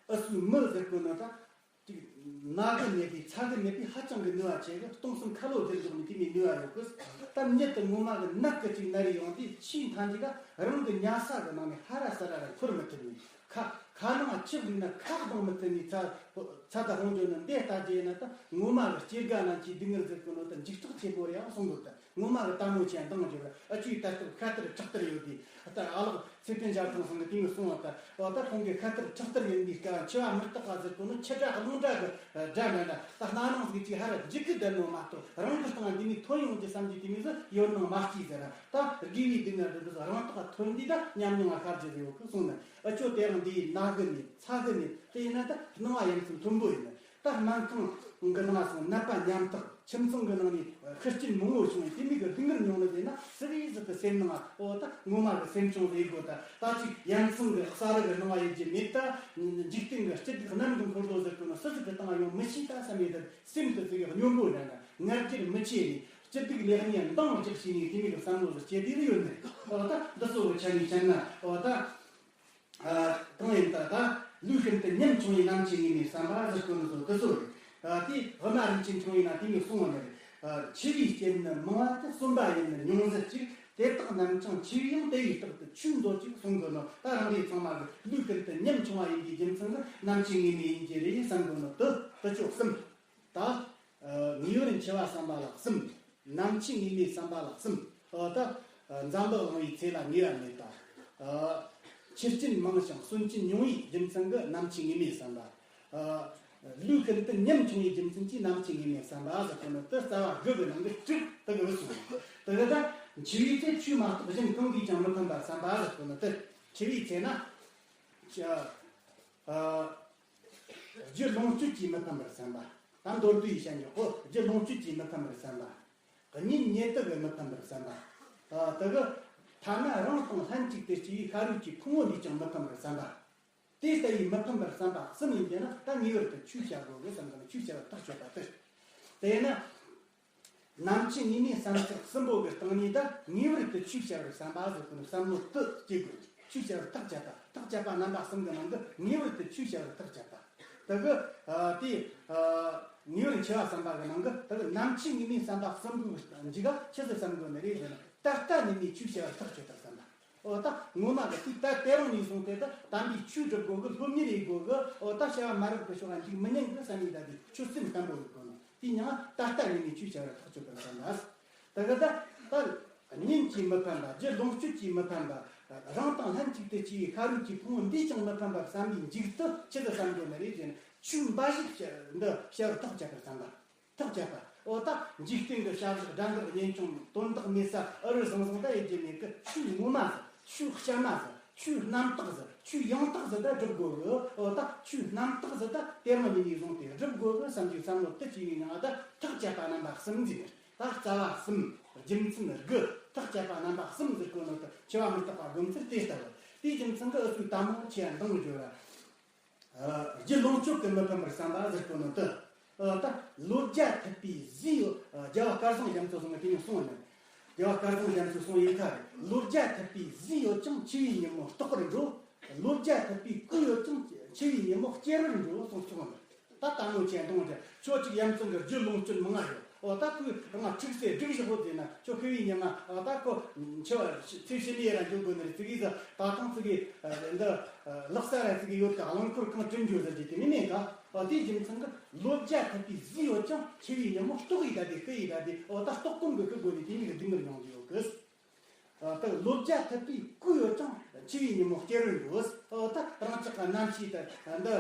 ཨ་སུའི་མི་ཟེར་གོ་ན་ད། ཅིག་ན་གི་ནད་པའི་ཚ་གི་ནད་པའི་ཧ་ཅང་གི་ནུས་པ་ཆེ་གི་སྟོང་གསུམ་ཁ་ལོ་བསྒྱུར་འཇོག་ནི་དེ་མི་ནུས་པ་ཡོད་གི། ད་ཉིད་དུ་ངོ་མ་གི་ནད་གི་ཅིག་ན་རེ་ཡོང་དུས་ཆེས་མཐའ་མཇུག་ག་རང་གི་ཉལ་ས་གི་ནང་ནས་ཧ་ར་ས་ར་ར་འཁོར་མི་ཐུབ་ནི། ཁ་ཁ་ནང་ཆུ་བླུགས་ན་ཁ་གདང་མི་ཐུབ་ནི་ཚ་ཚ་ད་ཧོང་འཇོག་ནི་འདི་ལྟ་རྒྱུ་ཡིན་ན་ད་ངོ་མ་གི་སྐྱེ་རྒ་ན་འཆིའི་སྡུག་བསྔལ་ཟེར་གོ་ནོ་ད་འཇིགས་སྐྲག་ཆེན་པོ་རེ་ཡང་གསུང་དགོས་ད། ངོ་མ་གི་ལྟད་མོ་ཆེ་འདང་རྒྱུ་ར་ཨ་ཆུའི་ལྟ་སྟབས་ཁ་ཏར་ཁྲག་ཏར་ཡོད་དུས་ད་ཨ་ལགས། ཚེ་བརྟན་ཞབས་དྲུང་ཚང་གི་དེ་ནས་གསུངས་པ་ལྟར། འོ་ད་ཁོང་གི་ཁ་ཐུར་ཁྲག་ཐུར་ཡིན་པའི་སྐབས་འཆི་བ་མི་རྟག་པ་ཟེར་གོ་ནོ་འཆི་སྒྲ་རླུང་སྒྲ་གི་སྒྲ་འདྲ་འདྲ་ད་སྣ་ནང་ཟིག་ཅིག་ཧ་ར་འཇིགས་གི་བསྡད་ནོ་མ་གཏོགས་རང་གི་སྟེང་འདི་ནས་ཐོན་ཡོང་གི་བསམ་གྱི་དེ་མི་ཟིག་ཡོད་ནང་མ་སྐྱིད་ཟེར་ར་ད་དགེ་བའི་སྡུག་བསྔལ་འདི་ཚོ་རང་རྟགས་ཐོན་དུས་ད་ཉམས་མྱོང་ལ་ཤར་རྒྱུ་ཟིག་ཡོད་གི་གསུངས་ནས་ཨ་ཅོ་དེ་རང་འདི་ཡི་ན་གི་ནས་ཚ་གི་ནས་དེ་ཡིན་ན་ད་སྣང་བ་ཡ་མཚན་མཐོན་པོ་ཡིན་ནས། ད་སྨན་ཁང་གི་ནང་སོང་ནད་པ་ཉམ་ཐག་ཁྱིམ་ཚང་གི་ནང་ནས་ཤི་རྐྱེན་མང་བོ་བྱུང་བས་དེ་མིག་གི་སྡུག་བསྔལ་མྱོང་ནི་ཟེར་ན་སི་རི་ཟི་དུ་སེམས་ནང་ཨོ་ད་ངོ་མ་གི་སེམས་ཆུང་ཟེར་དགོས་ད། ད་ཅིག་ཡ་མཚན་གི་ས་རི་གི་སྣང་བ་ཡེ་རྒྱུ་མེད་ད། འཇིག་རྟེན་གི་སྐྱིད་སྡུག་གནམ་གི་འཁོར་ལོ་ཟེར་དགོས་ན་སི་ཟི་དུ་བཏང་ཡོང་མི་ཤེས་ད་བསམ་ཡེ་ད་སེམས་དུ་ཟིག་གི་སྙོམས་པོ་འདྲ་འདྲ་ངར་རྒྱུར་མི་ཆེ་ནས་སྐྱིད་སྡུག་ལེགས་ཉེས་འདང་རྒྱག་ཤེས་ནས་དེ་མིག་གི་བསམ་བློ་ཟིག་སྐྱེ་དུས་ཡོད་ནི་ཨོ་ད་འདི་ཚོ་གི་ཆ་ནས་བཤད་ན་ཨོ་ད། གང་ཡིན་ད་ལྟ་ལུས་ཤིན་ཏུ་ཉམ་ཆུང་བའི་ནམ་འཆི་ངེས་མེད་བསམ་པ་ཟེར་དགོས་ནི་སོ་དེ་ཚོ་རེད། དེ་དབུ་མ་རིན་ཆེན་ཆུང་བའི་ནང་དེ་ནས་གསུངས་པ་ནི་རེད། འཆི་བའི་རྐྱེན་ནི་མང་བ་སྟེ་གསོན་པ་ཡིན་ནི་ཉུང་ཟད་ཅིག་དེ་དག་ནམ་ཅང་འཆི་བའི་ཡང་དེ་ཡི་རྟགས་དུ་ཆོས་མདོ་ཅིག་གསུང་དགོས་ནོ། ད་རང་རེ་ཚང་མ་གི་ལུས་ཤིན་ཏུ་ཉམ་ཆུང་བ་ཡིན་པའི་རྒྱུ་མཚན་ནི་ནམ་འཆི་ངེས་མེད་ཡིན་གྱི་རེད་བསམ་དགོས་ནོ་དེ་དེ་ཆོ་གསུམ། ད། ངེས་པར་འཆི་བ་བསམ་པ་ལ་གསུམ། ནམ་འཆི་ངེས་མེད་བསམ་པ་ལ་གསུམ། ཨོ་ད། འཛམ་བུ་གླིང་བའི་ཚེ་ལ་ངེས་པ་མེད་པ། འཆི་རྐྱེན་མང་ཞིང་གསོན་རྐྱེན་ཉུང་བའི་རྒྱུ་མཚན་གྱིས་ནམ་འཆི་ངེས་མེད་བསམ་པ། ལུས་ཤིན་ཏུ་ཉམ་ཆུང་བའི་རྒྱུ་མཚན་གྱིས་ནམ་འཆི་ངེས་མེད་བསམ་པ་ཟེར་གོ་ནི་དེ་རྩ་བ་དགུ་གི་ནང་གི་དྲུག་དེ་གི་གསུངས། དེ་གི་ད་འཆི་བའི་ཚེ་ཆོས་མ་གཏོགས་གཞན་གང་གིས་ཀྱང་མི་ཕན་པ་བསམ་པ་ཟེར་གོ་ནི་དེ་འཆི་བའི་ཚེ་ན། རྒྱུ་ལོངས་སྤྱོད་ཀྱིས་མི་ཕམ་པར་བསམ་པ། ད་མདོར་བསྡུས་ཡིས་བཤད་མགྱོགས་གོ་རྒྱུ་ལོངས་སྤྱོད་ཀྱིས་མི་ཕམ་པར་བསམ་པ། གཉེན་ཉེ་དུ་གིས་མི་ཕམ་པར་བསམ་པ། དེ་གི་ཐ་ན་རང་དང་ལྷན་ཅིག་ཏུ་སྐྱེས་པའི་ཤ་རུས་ཀྱི་ཕུང་པོ་འདིས་ཀྱང་མི་ཕམ་པར་བསམ་པ། དེ་ལྟ་བུའི་མི་ཕམ་པར་བསམ་པ་གསུམ་ཡིན་པས་ན་ད་ངེས་པར་དུ་ཆོས་བྱ་དགོས་གི་བསམ་གི་ན་ཆོས་བྱ་བར་ཐག་ཆོད་པ་སྟེ། དེས་ན། ནམ་འཆི་ངེས་མེད་བསམ་ཚུལ་གསུམ་པོ་གི་སྟེང་ནས་ད་ངེས་པར་དུ་ཆོས་བྱ་བར་བསམ་པ་ཟེར་གོ་ནི་བསམ་བློ་དུ་སྐྱེ་དགོས། ཆོས་བྱ་བར་ཐག་བཅད་པ། ཐག་བཅད་པ་རྣམ་པ་གསུམ་གི་ནང་གི་ངེས་པར་དུ་ཆོས་བྱ་བར་ཐག་བཅད་པ། དེ་གི་དེ་ངེས་པར་འཆི་བ་བསམ་པ་གི་ནང་གི་དེ་གི་ནམ་འཆི་ངེས་མེད་བསམ་པ་གསུམ་པོའི་མཇུག་ག་ཆི་ཟིག་བསམ་དགོས་ནི་རེད་ཟེར་ན་ད་ལྟ་ནས་ནས་ཆོས་བྱ་བར་ཐག་ཆོད་པར་བསམ་པ། ཨོ་ད་ངོ་མ་གི་དུས་ད་དེ་རིང་ནས་བཟུང་སྟེ་ད་དམ་པའི་ཆོས་སྒྲུབ་དགོས་གི་སློབ་གཉེར་ཡེད་དགོས་གི་ཨོ་ད་བྱ་བ་མ་རབས་ཀྱི་ཕྱོགས་ལ་འཇུག་མི་ཉན་གི་བསམ་ཡིན་ད་དེ་ཆོས་སེམས་བརྟན་པོ་ཡོད་དགོས་ནོ། དེ་ཡང་ད་ལྟ་ངེས་ནས་ཆོས་བྱ་བར་ཐག་ཆོད་པར་བསམ་ལ། ད་གི་ད་ད་གཉེན་གྱིས་མི་ཕན་པ་རྒྱུ་ལོངས་སྤྱོད་ཀྱིས་མི་ཕན་པ་རང་དང་ལྷན་ཅིག་ཏུ་སྐྱེས་པའི་ཤ་རུས་ཀྱི་ཕུང་པོ་འདིས་ཀྱང་མི་ཕན་པར་བསམ་པའི་མཇུག་ཏུ་ཆི་ཟིག་བསམ་དགོས་ནི་རེད་ཟེར་ན་ཆོས་འབའ་ཞིག་འདི་བྱ་བར་ཐག་བཅད་པར་བསམ་པ། ཐག་བཅད་པ། ཨོ་ད་འཇིག་རྟེན་གྱི་བྱ་བཞག་དགྲ་འདེགས་གཉེན་སྐྱོང་དོན་དག་མེད་ས་ཨུ་རུ་ཟང་ཟང་ད་ཡེ་རྒྱུ་མེད་གི་ཆོས་ངོ་མ་ཟིག་ཆོས་གཤའ་མ་ཟིག་ཆོས་རྣམ་དག་ཟིག་ཆོས་ཡང་དག་ཟིག་ད་སྒྲུབ་དགོས་གི་ཨོ་ད་ཆོས་རྣམ་དག་ཟིག་ད་དེ་རིང་ནས་ནས་བཟུང་སྟེ་སྒྲུབ་དགོས་གི་བསམ་རྒྱུ་བསམ་བློ་དུ་སྐྱེས་པའི་ནང་ད་ཐག་བཅད་པ་རྣམ་པ་གསུམ་ཟིག་ད་རྩ་བ་གསུམ། རྒྱུ་མཚན་དགུ། ཐག་བཅད་པ་རྣམ་པ་གསུམ་ཟེར་གོ་ནོ་ད་འཆི་བ་མི་རྟག་པ་སྒོམ་ཚུལ་དེ་ལྟ་བུ། དེའི་རྒྱུ་མཚན་གྱིས་ཨུ་ཚོས་ད་མང་ཆེ་བ་འདང་རྒྱོབ་ར། རྒྱུ་ལོངས་སྤྱོད་ཀྱིས་མི་ཕན་པར་བསམ་པ་ཟེར་གོ་ནོ་དེ། ད་བློ་རྒྱ་ཐུབ་པའི་ཟས་ཡོད། རྒྱལ་བ་སྐལ་བཟང་རྒྱ་མཚོ་ཟེར་ནས་དེ་ཉིད་གསུངས་ནས། རྒྱལ་བ་སྐལ་བཟང་རྒྱ་མཚོས་གསུངས་ཡོད་ཁ་རེད། བློ་རྒྱ་ཐུབ་པའི་ཟས་ཡོད་ཀྱང་འཆི་བའི་ཉིན་མོ་ལྟོགས་པར་འགྲོ། བློ་རྒྱ་ཐུབ་པའི་གོས་ཡོད་ཀྱང་འཆི་བའི་ཉིན་མོ་སྐྱེར་བར་འགྲོ་གསུངས་གསུངས་ནས། ད་ལྟ་མོ་ཆེ་འདོང་ཅེ་ཁྱོད་ཅིག་ཡ་མཚན་གྱི་རྒྱུ་ལོངས་སྤྱོད་མང་ང་ཡོད། འོ་ད་ཁོས་རང་ཁྲིག་སེ་སྒྲིག་བཞག་ཡོད་ཟེར་ན་ཁྱོད་ཤི་བའི་ཉི་མ་འོ་ད་ཁོ་འཆི་བ་ཚེ་ཕྱི་མའི་ར་འཇུག་དགོས་ནི་རེད་ཟེར་གི་ཟེར། ད་ཐང་ཚིག་གི་འདི་ལག་ས་ར་ཚིག་གི་ཡོད་ཀ་རླངས་འཁོར་གང་དྲན་རྒྱུ་ཟེར་གྱི་དེ་མི་མེད་ཀ་འོ་དེའི་རྒྱུ་མཚན་གྱི་བློ་རྒྱ་ཐུབ་པའི་ཟས་ཡོད་ཀྱང་འཆི་བའི་ཉིན་མོ་ལྟོགས་ཡི་ད་དེ་ཤི་ཡི་ད་དེ་འོ་ད་ལྟོགས་གོམ་གྱི་ཤི་དགོས་ནི་དེ་མིག་སྡུག་བསྔལ་མྱོང་གི་ཡོད་གི། ད་བློ་རྒྱ་ཐུབ་པའི་གོས་ཡོད་ཀྱང་འཆི་བའི་ཉིན་མོ་སྐྱེར་བར་འགྲོ། ད་རང་ཅག་གི་རྣམ་ཤེས་དེ་འདི་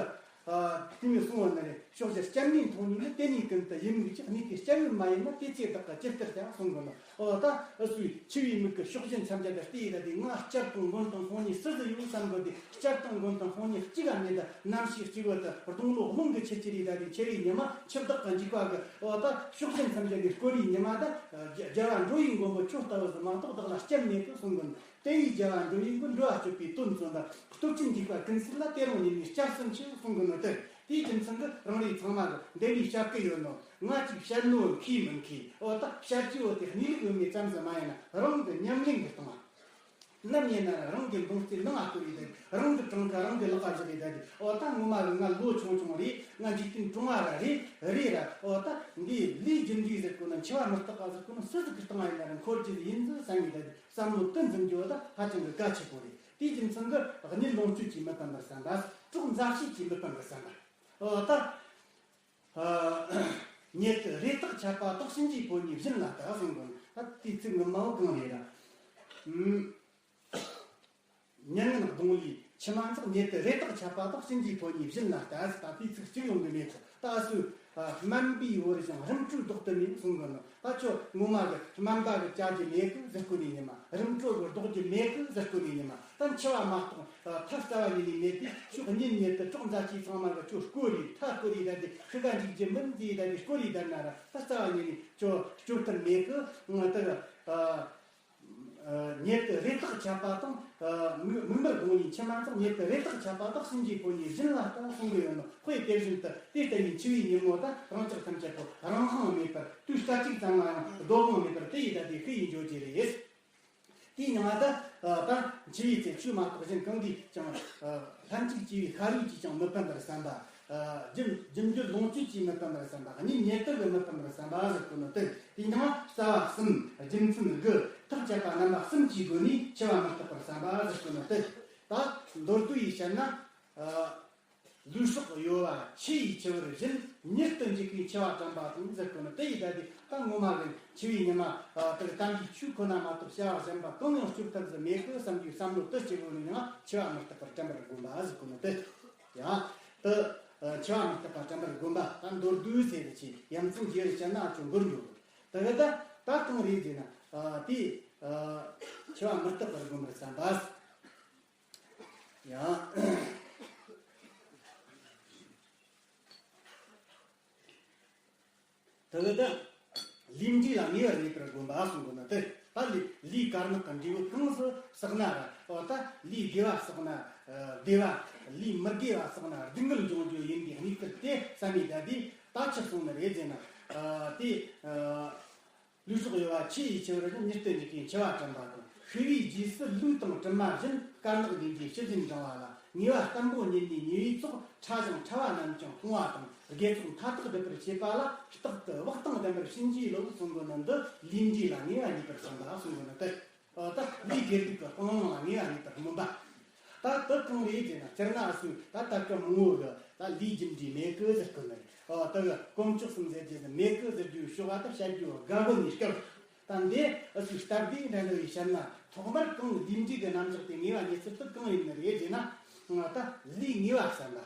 དེ་མི་གསུང་བ་ནི་རེད། ཕྱོགས་བཞིར་སྐྱབས་གནས་མཐོང་ནས་ནི་དེ་ནས་ཀུན་ཏུ་ཡིད་མུག་ཅིང་། གནས་དེ་སྐྱབས་ཡུལ་མ་ཡིན་ན་དེ་ཚེ་བདག་གི་ཇི་ལྟར་བྱ་གསུང་གི་ནོ། འོ་ད་ཨུ་ཚོས་འཆི་བའི་མིག་གིས་ཕྱོགས་བཞི་མཚམས་བརྒྱད་དུ་བལྟས་ཡི་ད་དེ་ང་སྐྱབས་དང་མགོན་དང་དཔུང་གཉེན་སུ་ཟིག་ཡོད་བསམ་གི་དེ་སྐྱབས་དང་མགོན་དང་དཔུང་གཉེན་གཅིག་ག་མེད་ད་རྣམ་ཤེས་གཅིག་བུ་དེ་རྡུང་ལོ་རླུང་གི་ཆུ་ཆུ་རེད་ད་དེ་འཆི་བའི་ཉི་མ་འཆི་བདག་གི་འཇིགས་པ་གི་འོ་ད་ཕྱོགས་བཞི་མཚམས་བརྒྱད་ནས་བསྐོར་བའི་ཉི་མ་ད། རྒྱ་རྒྱལ་བ་འགྲོ་བའི་མགོན་པོ་ཁྱོད་ལྟ་བུ་ཟིག་མ་གཏོགས་བདག་ལ་སྐྱབས་མེད་དོ་གསུང་གི་ནོ། དེ་ཡིས་རྒྱལ་བ་འགྲོ་བའི་མགོན་འགྲོ་བ་སྐྱོབ་པའི་དོན་མཚོན་ད་སྟོབས་ཆེན་འཇིགས་པ་ཀུན་སེལ་ལ་དེ་རུང་ཉིད་ནས་སྐྱབས་སུ་མཆི་གསུང་གི་ནོ། དེ་དེའི་རྒྱུ་མཚན་གྱིས་རང་རེ་ཚང་མ་གི་འདི་ནས་བཤད་གི་ཡོད་ནོ། ང་ཅིག་བཤད་ནོ་མཁས་མི་མཁས་འོ་ད་བཤད་རྒྱུ་བོ་དེ་གནས་ལུགས་ཡོད་མེད་ཙམ་ཟིག་མ་ཡིན་ན་རང་གི་ཉམས་ལེན་གི་སྟེང་ང་ནམ་ཡིན་ན་རང་གི་འདུག་སེ་ནང་ང་བསྐོར་ཡི་ད་རང་གི་བྲང་ཁ་རང་གི་ལག་པ་བཞག་ཡི་ད་དེ་འོ་ད་ངོ་མ་གི་ང་ལོ་ཆུང་ཆུང་རེད། ང་འཇིག་རྟེན་གྲོང་བ་ར་རེད་རེད་ར། འོ་ད་འདི་ལས་རྒྱུ་འབྲས་ཟེར་གོ་ན་འཆི་བ་མི་རྟག་པ་ཟེར་གོ་ན་སུ་ཟིག་གི་སྟེང་ང་ཡིན་ན་ར་འཁོར་རྒྱུ་ཡིན་ཟིག་བསམ་ཡི་ད་དེ་བསམ་བློ་དེ་འཛིན་རྒྱུ་བོ་ད་ཧ་ཅང་གི་གལ་ཆེ་པོ་རེད། དེའི་རྒྱུ་མཚན་གྱིས་གཉིད་ལོངས་སྤྱོད་ཀྱིས་མི་ཕན་པར་བསམ་པ། གྲོགས་མཛའ་བཤེས་ཀྱིས་མི་ཕན་པར་བསམ་པ། འོ་ད། ཉེར་དུ་རེ་ཐག་ཆད་པ་དག་གཤིན་རྗེའི་ཕོ་ཉའི་བཞིན་ལ་ལྟ་གསུང་གོ་ནོ། ད་དེའི་ཚིག་ངོ་མ་བོ་གང་རེད་ར། མྱ་ངན་གདོང་ལས་མཆི་མ་འཛག་ཉེར་དུ་རེ་ཐག་ཆད་པ་དག་གཤིན་རྗེའི་ཕོ་ཉའི་བཞིན་ལ་ལྟ་ཟེར། ད་དེའི་ཚིག་གཅིག་ཡོང་གི་མེད་ཁོ། ད་སུ་སྨན་པའི་བོར་ཞིང་རིམ་གྲོ་ལྡོག་ཏུ་མེད་གསུང་གོ་ནོ། ད་ཁྱོད་ངོ་མ་གི་སྨན་པ་གི་བཅའ་རྒྱུ་མེད་གི་ཟེར་གོ་ནི་ཉི་མ། རིམ་གྲོ་གི་ལྡོག་རྒྱུ་མེད་གི་ཟེར་གོ་ནི་ཉི་མ། ད་འཆི་བ་མ་གཏོགས་ཐབས་རྩ་བ་ཉིད་ནས་མེད་དུས་ཕྱོགས་གཉིས་ཉིད་དུ་གྲོགས་མཛའ་བཤེས་ཚང་མ་གི་ཁྱོད་བསྐོར་རེ་མཐའ་བསྐོར་རེ་ད་དེ་ཤི་ག་འཇིག་རྒྱུ་མིན་ཟེར་ད་དེ་བསྐོར་རེ་བསྡད་ན་ར་ད་རྩ་བ་ཉིད་ནས་ཁྱོད་སྐྱོབ་ཐབས་མེད་གི། ང་ད་གི་ཉེར་དུ་རེ་ཐག་ཆད་པ་དང་མིག་མིག་དམར་གདོང་ལས་མཆི་མ་འཛག་ཉེར་དུ་རེ་ཐག་ཆད་པ་དག་གཤིན་རྗེའི་ཕོ་ཉའི་བཞིན་ལ་ལྟ་གསུང་གི་ཡོད་ནོ། དཔེ་དེ་བཞིན་དུ་དེ་ལྟ་བུའི་འཆི་བའི་ཉིན་མོ་ད་རང་ཅག་ཐམས་ཅད་པོ་རང་དབང་མེད་པར་དུས་སྐད་ཅིག་ཙམ་ལ་ཡང་བདེ་བླག་མེད་པར་དེ་ཡི་ད་དེ་ཤི་ཡི་འགྱོ་རྒྱུ་རེད། དེའི་ནང་ད་ད་འཆི་བའི་ཚེ་ཆོས་མ་གཏོགས་གཞན་གང་གིས་ཀྱང་ལྷན་ཅིག་སྐྱེས་པའི་ཤ་རུས་ཀྱིས་ཀྱང་མི་ཕན་པར་བསམ་པ། རྒྱུ་རྒྱུ་འབྱོར་ལོངས་སྤྱོད་ཀྱིས་མི་ཕན་པར་བསམ་པ། གཉིད་ཉལ་དུ་གིས་མི་ཕན་པར་བསམ་པ་ཟེར་གོ་ནོ་སྟེ། དེའི་ནང་རྩ་བ་གསུམ་རྒྱུ་མཚན་དགུ་ཐག་བཅད་པ་རྣམ་པ་གསུམ་གྱི་སྒོ་ནས་འཆི་བ་མི་རྟག་པར་བསམ་པ་ཟེར་གོ་ནོ་སྟེ། ད་མདོར་བསྡུས་ཡིས་བཤད་ན། ལུས་སྲོག་གཡོ་བ་ཆུ་ཡིས་འཆི་བར་བཞིན། མྱུར་དུ་འཇིག་པའི་འཆི་བ་དྲན་པ་དང་ཟེར་གོ་ནོ་དེ་ཡི་ད་དེ་ད་ངོ་མ་གི་འཆི་བའི་ཉི་མ་དེར་དམ་པའི་ཆོས་ཁོ་ན་མ་གཏོགས་བྱ་བ་གཞན་པ་གང་ཡང་སྤྱོད་ཐབས་སུ་མེད་གི་བསམ་རྒྱུའི་བསམ་བློ་དེ་སྐྱེ་བོ་ནི་ཡང་འཆི་བ་མི་རྟག་པར་དྲན་པར་དགོངས་པ་ཟེར་གོ་ནོ་དེ། ཡང་དེ་འཆི་བ་མི་རྟག་པར་དྲན་པར་དགོངས་པ་ད་མདོར་བསྡུས་ཟེར་རེ་ཆེ་ཡ་མཚན་རྒྱས་རེ་བཤད་ན་ཅུང་འགོར་འགྱོ་གི། དེ་གི་ད་ད་གང་རེད་ཟེར་ན་དེ་འཆི་བ་མི་རྟག་པར་དགོངས་པར་བསམ་པ། ཡང་། དེ་གི་ད་ལས་འབྲས་ལ་ངེས་པར་གནས་པར་དགོངས་པ་གསུང་གོ་ནོ་དེ། ད་ལས་ལས་དཀར་ནག་གི་འབྲས་བུ་གང་སུ་བསགས་ན་ར། འོ་ད་ལས་དགེ་བ་བསགས་ན་བདེ་བ། ལས་མི་དགེ་བ་བསགས་ན་སྡུག་བསྔལ་འབྱུང་རྒྱུ་ཡིན་པའི་གནས་ཚུལ་དེ་བསམ་ཡས་བསྡད་དུས་ད་ཆི་གསུངས་ནི་རེད་ཟེར་ན། དེ། ལུས་སྲོག་གཡོ་བ་ཆུ་ཡིས་འཆི་བར་བཞིན། མྱུར་དུ་འཇིག་པའི་འཆི་བ་དྲན་པ་དང་། ཤི་བའི་རྗེས་སུ་ལུས་དང་གྲིབ་མ་བཞིན། དཀར་ནག་ལས་འབྲས་ཕྱི་བཞིན་འབྲང་བ་ལ། ངེས་པ་བརྟན་པོ་ཉིད་ནས་ཉེ་བའི་ཚོགས། ཕྲ་ཞིང་ཕྲ་བ་རྣམས་ཀྱང་སྤོང་བ་དང་། དགེ་ཚོགས་མཐའ་དག་སྒྲུབ་པར་བྱེད་པ་ལ། རྟག་ཏུ་བག་དང་ལྡན་པར་བྱིན་གྱིས་རློབས་གསུང་གོ་ནོ་འདི་ལས་འབྲས་ལ་ངེས་པ་གནས་པར་བསམ་པ་གསུང་གོ་ནོ་སྟེ། ད་ལས་དགེ་སྡིག་གི་སྤང་བླང་ལ་ངེས་པ་མེད་པར་སྨོན་པ། ད་དེ་གང་རེད་ཟེར་ན་སྤྱིར་ན་སུ་ད་ལྟ་སྐབས་མང་བོ་གི་ད་ལས་རྒྱུ་འབྲས་མེད་གི་ཟེར་གི་ནི་རེད། ཨོ་ད་གི་དཀོན་མཆོག་གསུམ་ཟེར་རྒྱུ་ཟེར་མེད་གི་ཟེར་རྒྱུ་ཤོག་ཨ་ད་བཤད་རྒྱུ་དགའ་བོ་ནས་སྐབས་ད་འདི་སུ་སྟབས་བདེ་འདྲ་འདྲ་བའི་བཤད་ན་ཐོག་མར་གང་ལས་འབྲས་གི་རྣམ་གཞག་དེ་ངེས་པ་ཉིད་ཚུལ་དེ་གང་ཡིན་ནི་རེད་ཟེར་ན། ད་ལས་ངེས་པ་བསམ་པ།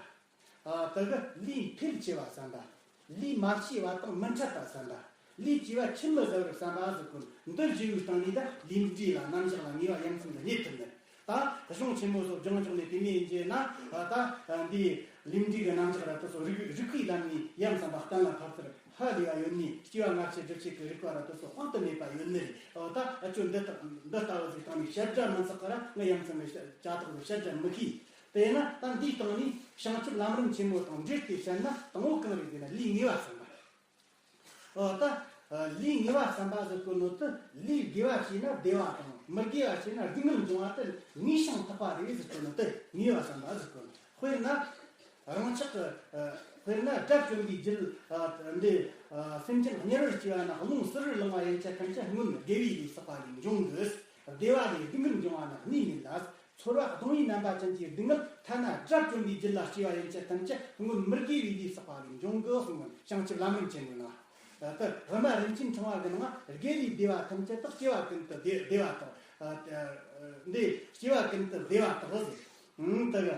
ད་གི་ལས་འཕེལ་ཆེ་བ་བསམ་པ། ལས་མ་བྱས་པ་དང་མི་འཕྲད་པ་བསམ་པ། ལས་བྱས་པ་ཆུད་མི་ཟ་བར་བསམ་པ་ཟེར་གོ་ནོ་འདི་བཞི་ཡོད་སྟེང་ནས་ད་ལས་འབྲས་ལ་རྣམ་གཞག་ལ་ངེས་པ་ཡ་མཚན་དུ་རྙེད་ཐུབ་ནི། ད་གཞུང་ཆེན་མོ་སོགས་སྦྱང་ཆོག་ནས་དེ་མིན་ཡིན་རྒྱུ་ན་ད་འདིའི་ལས་འབྲས་ཀྱི་རྣམ་གཞག་ར་དེ་ཚོ་རིགས་རིགས་པའི་ལམ་ནས་ཡ་མཚན་པ་གཏན་ལ་ཕབ་ཚུལ། ཧ་ལས་པ་ཡོད་ནི་སྐྱེ་བ་སྔ་ཕྱི་སྒྲུབ་བྱེད་ཀྱི་རིགས་པ་ར་དེ་ཚོ་དཔག་ཏུ་མེད་པ་ཡོད་ནི་རེད། འོ་ད་ཨ་ཅོ་འདི་དག་འདི་ལྟ་བུ་ཟིག་བཏང་ནས་བཤད་སྒྲ་མི་འཚག་ག་ར། ངས་ཡ་མཚན་གྱི་བྱ་དག་གི་བཤད་སྒྲ་མི་ཤེས། དེས་ན་ད་འདིའི་སྟེང་ནས་བྱང་ཆུབ་ལམ་རིམ་ཆེན་མོ་དང་འབྲེལ་ཏེ་བཤད་ན་དང་པོ་གང་རེད་ཟེར་ན་ལས་ངེས་པ་བསམ་པ། འོ་ད་ལས་ངེས་པ་བསམ་པ་ཟེར་གོ་ནོ་དེ་ལས་དགེ་བ་བྱས་ན་བདེ་བ་དང་མི་དགེ་བ་བྱས་ན་སྡུག་བསྔལ་འབྱུང་བ་དེ་ངེས་ཤིང་ཐག་པ་རེད་ཟེར་གོ་ནོ་དེ་ངེས་པ་བསམ་པ་ཟེར་གོ་ནོ། དཔེར་ན། རང་ཅག་གི་དཔེར་ན་དགྲ་བཅོམ་པའི་རྒྱུད། འདི་སེམས་ཅན་དམྱལ་བར་སྐྱེ་བ་ན་རླུང་བསིལ་བར་ལངས་པ་ཡན་ཆད་ཐམས་ཅད་སྔོན་དགེ་བའི་ལས་བསགས་པ་ལས་འབྱུང་གི། བདེ་བ་ལས་སྡུག་བསྔལ་འབྱུང་བ་ནི་གནས་མིན་ལ། ཚོར་བ་གདུང་བའི་རྣམ་པ་ཅན་གྱི་སྡུག་བསྔལ་ཐ་ན་དགྲ་བཅོམ་པའི་རྒྱུད་ལ་སྐྱེ་བ་ཡན་ཆད་ཐམས་ཅད་སྔོན་མི་དགེ་བའི་ལས་བསགས་པ་ལས་འབྱུང་གི་གསུངས་མོད། བྱང་ཆུབ་ལམ་རིམ་ཆེན་མོའི་ནང་། ད་དབུ་མ་རིན་ཆེན་ཕྲེང་བ་གི་ནང་དགེ་ལས་བདེ་བ་ཐམས་ཅད་དག་སྐྱེ་བ་ཀུན་ཏུ་བདེ་བདེ་བ་དག་འདི་སྐྱེ་བ་ཀུན་ཏུ་བདེ་བ་དག་ཟེར། ད།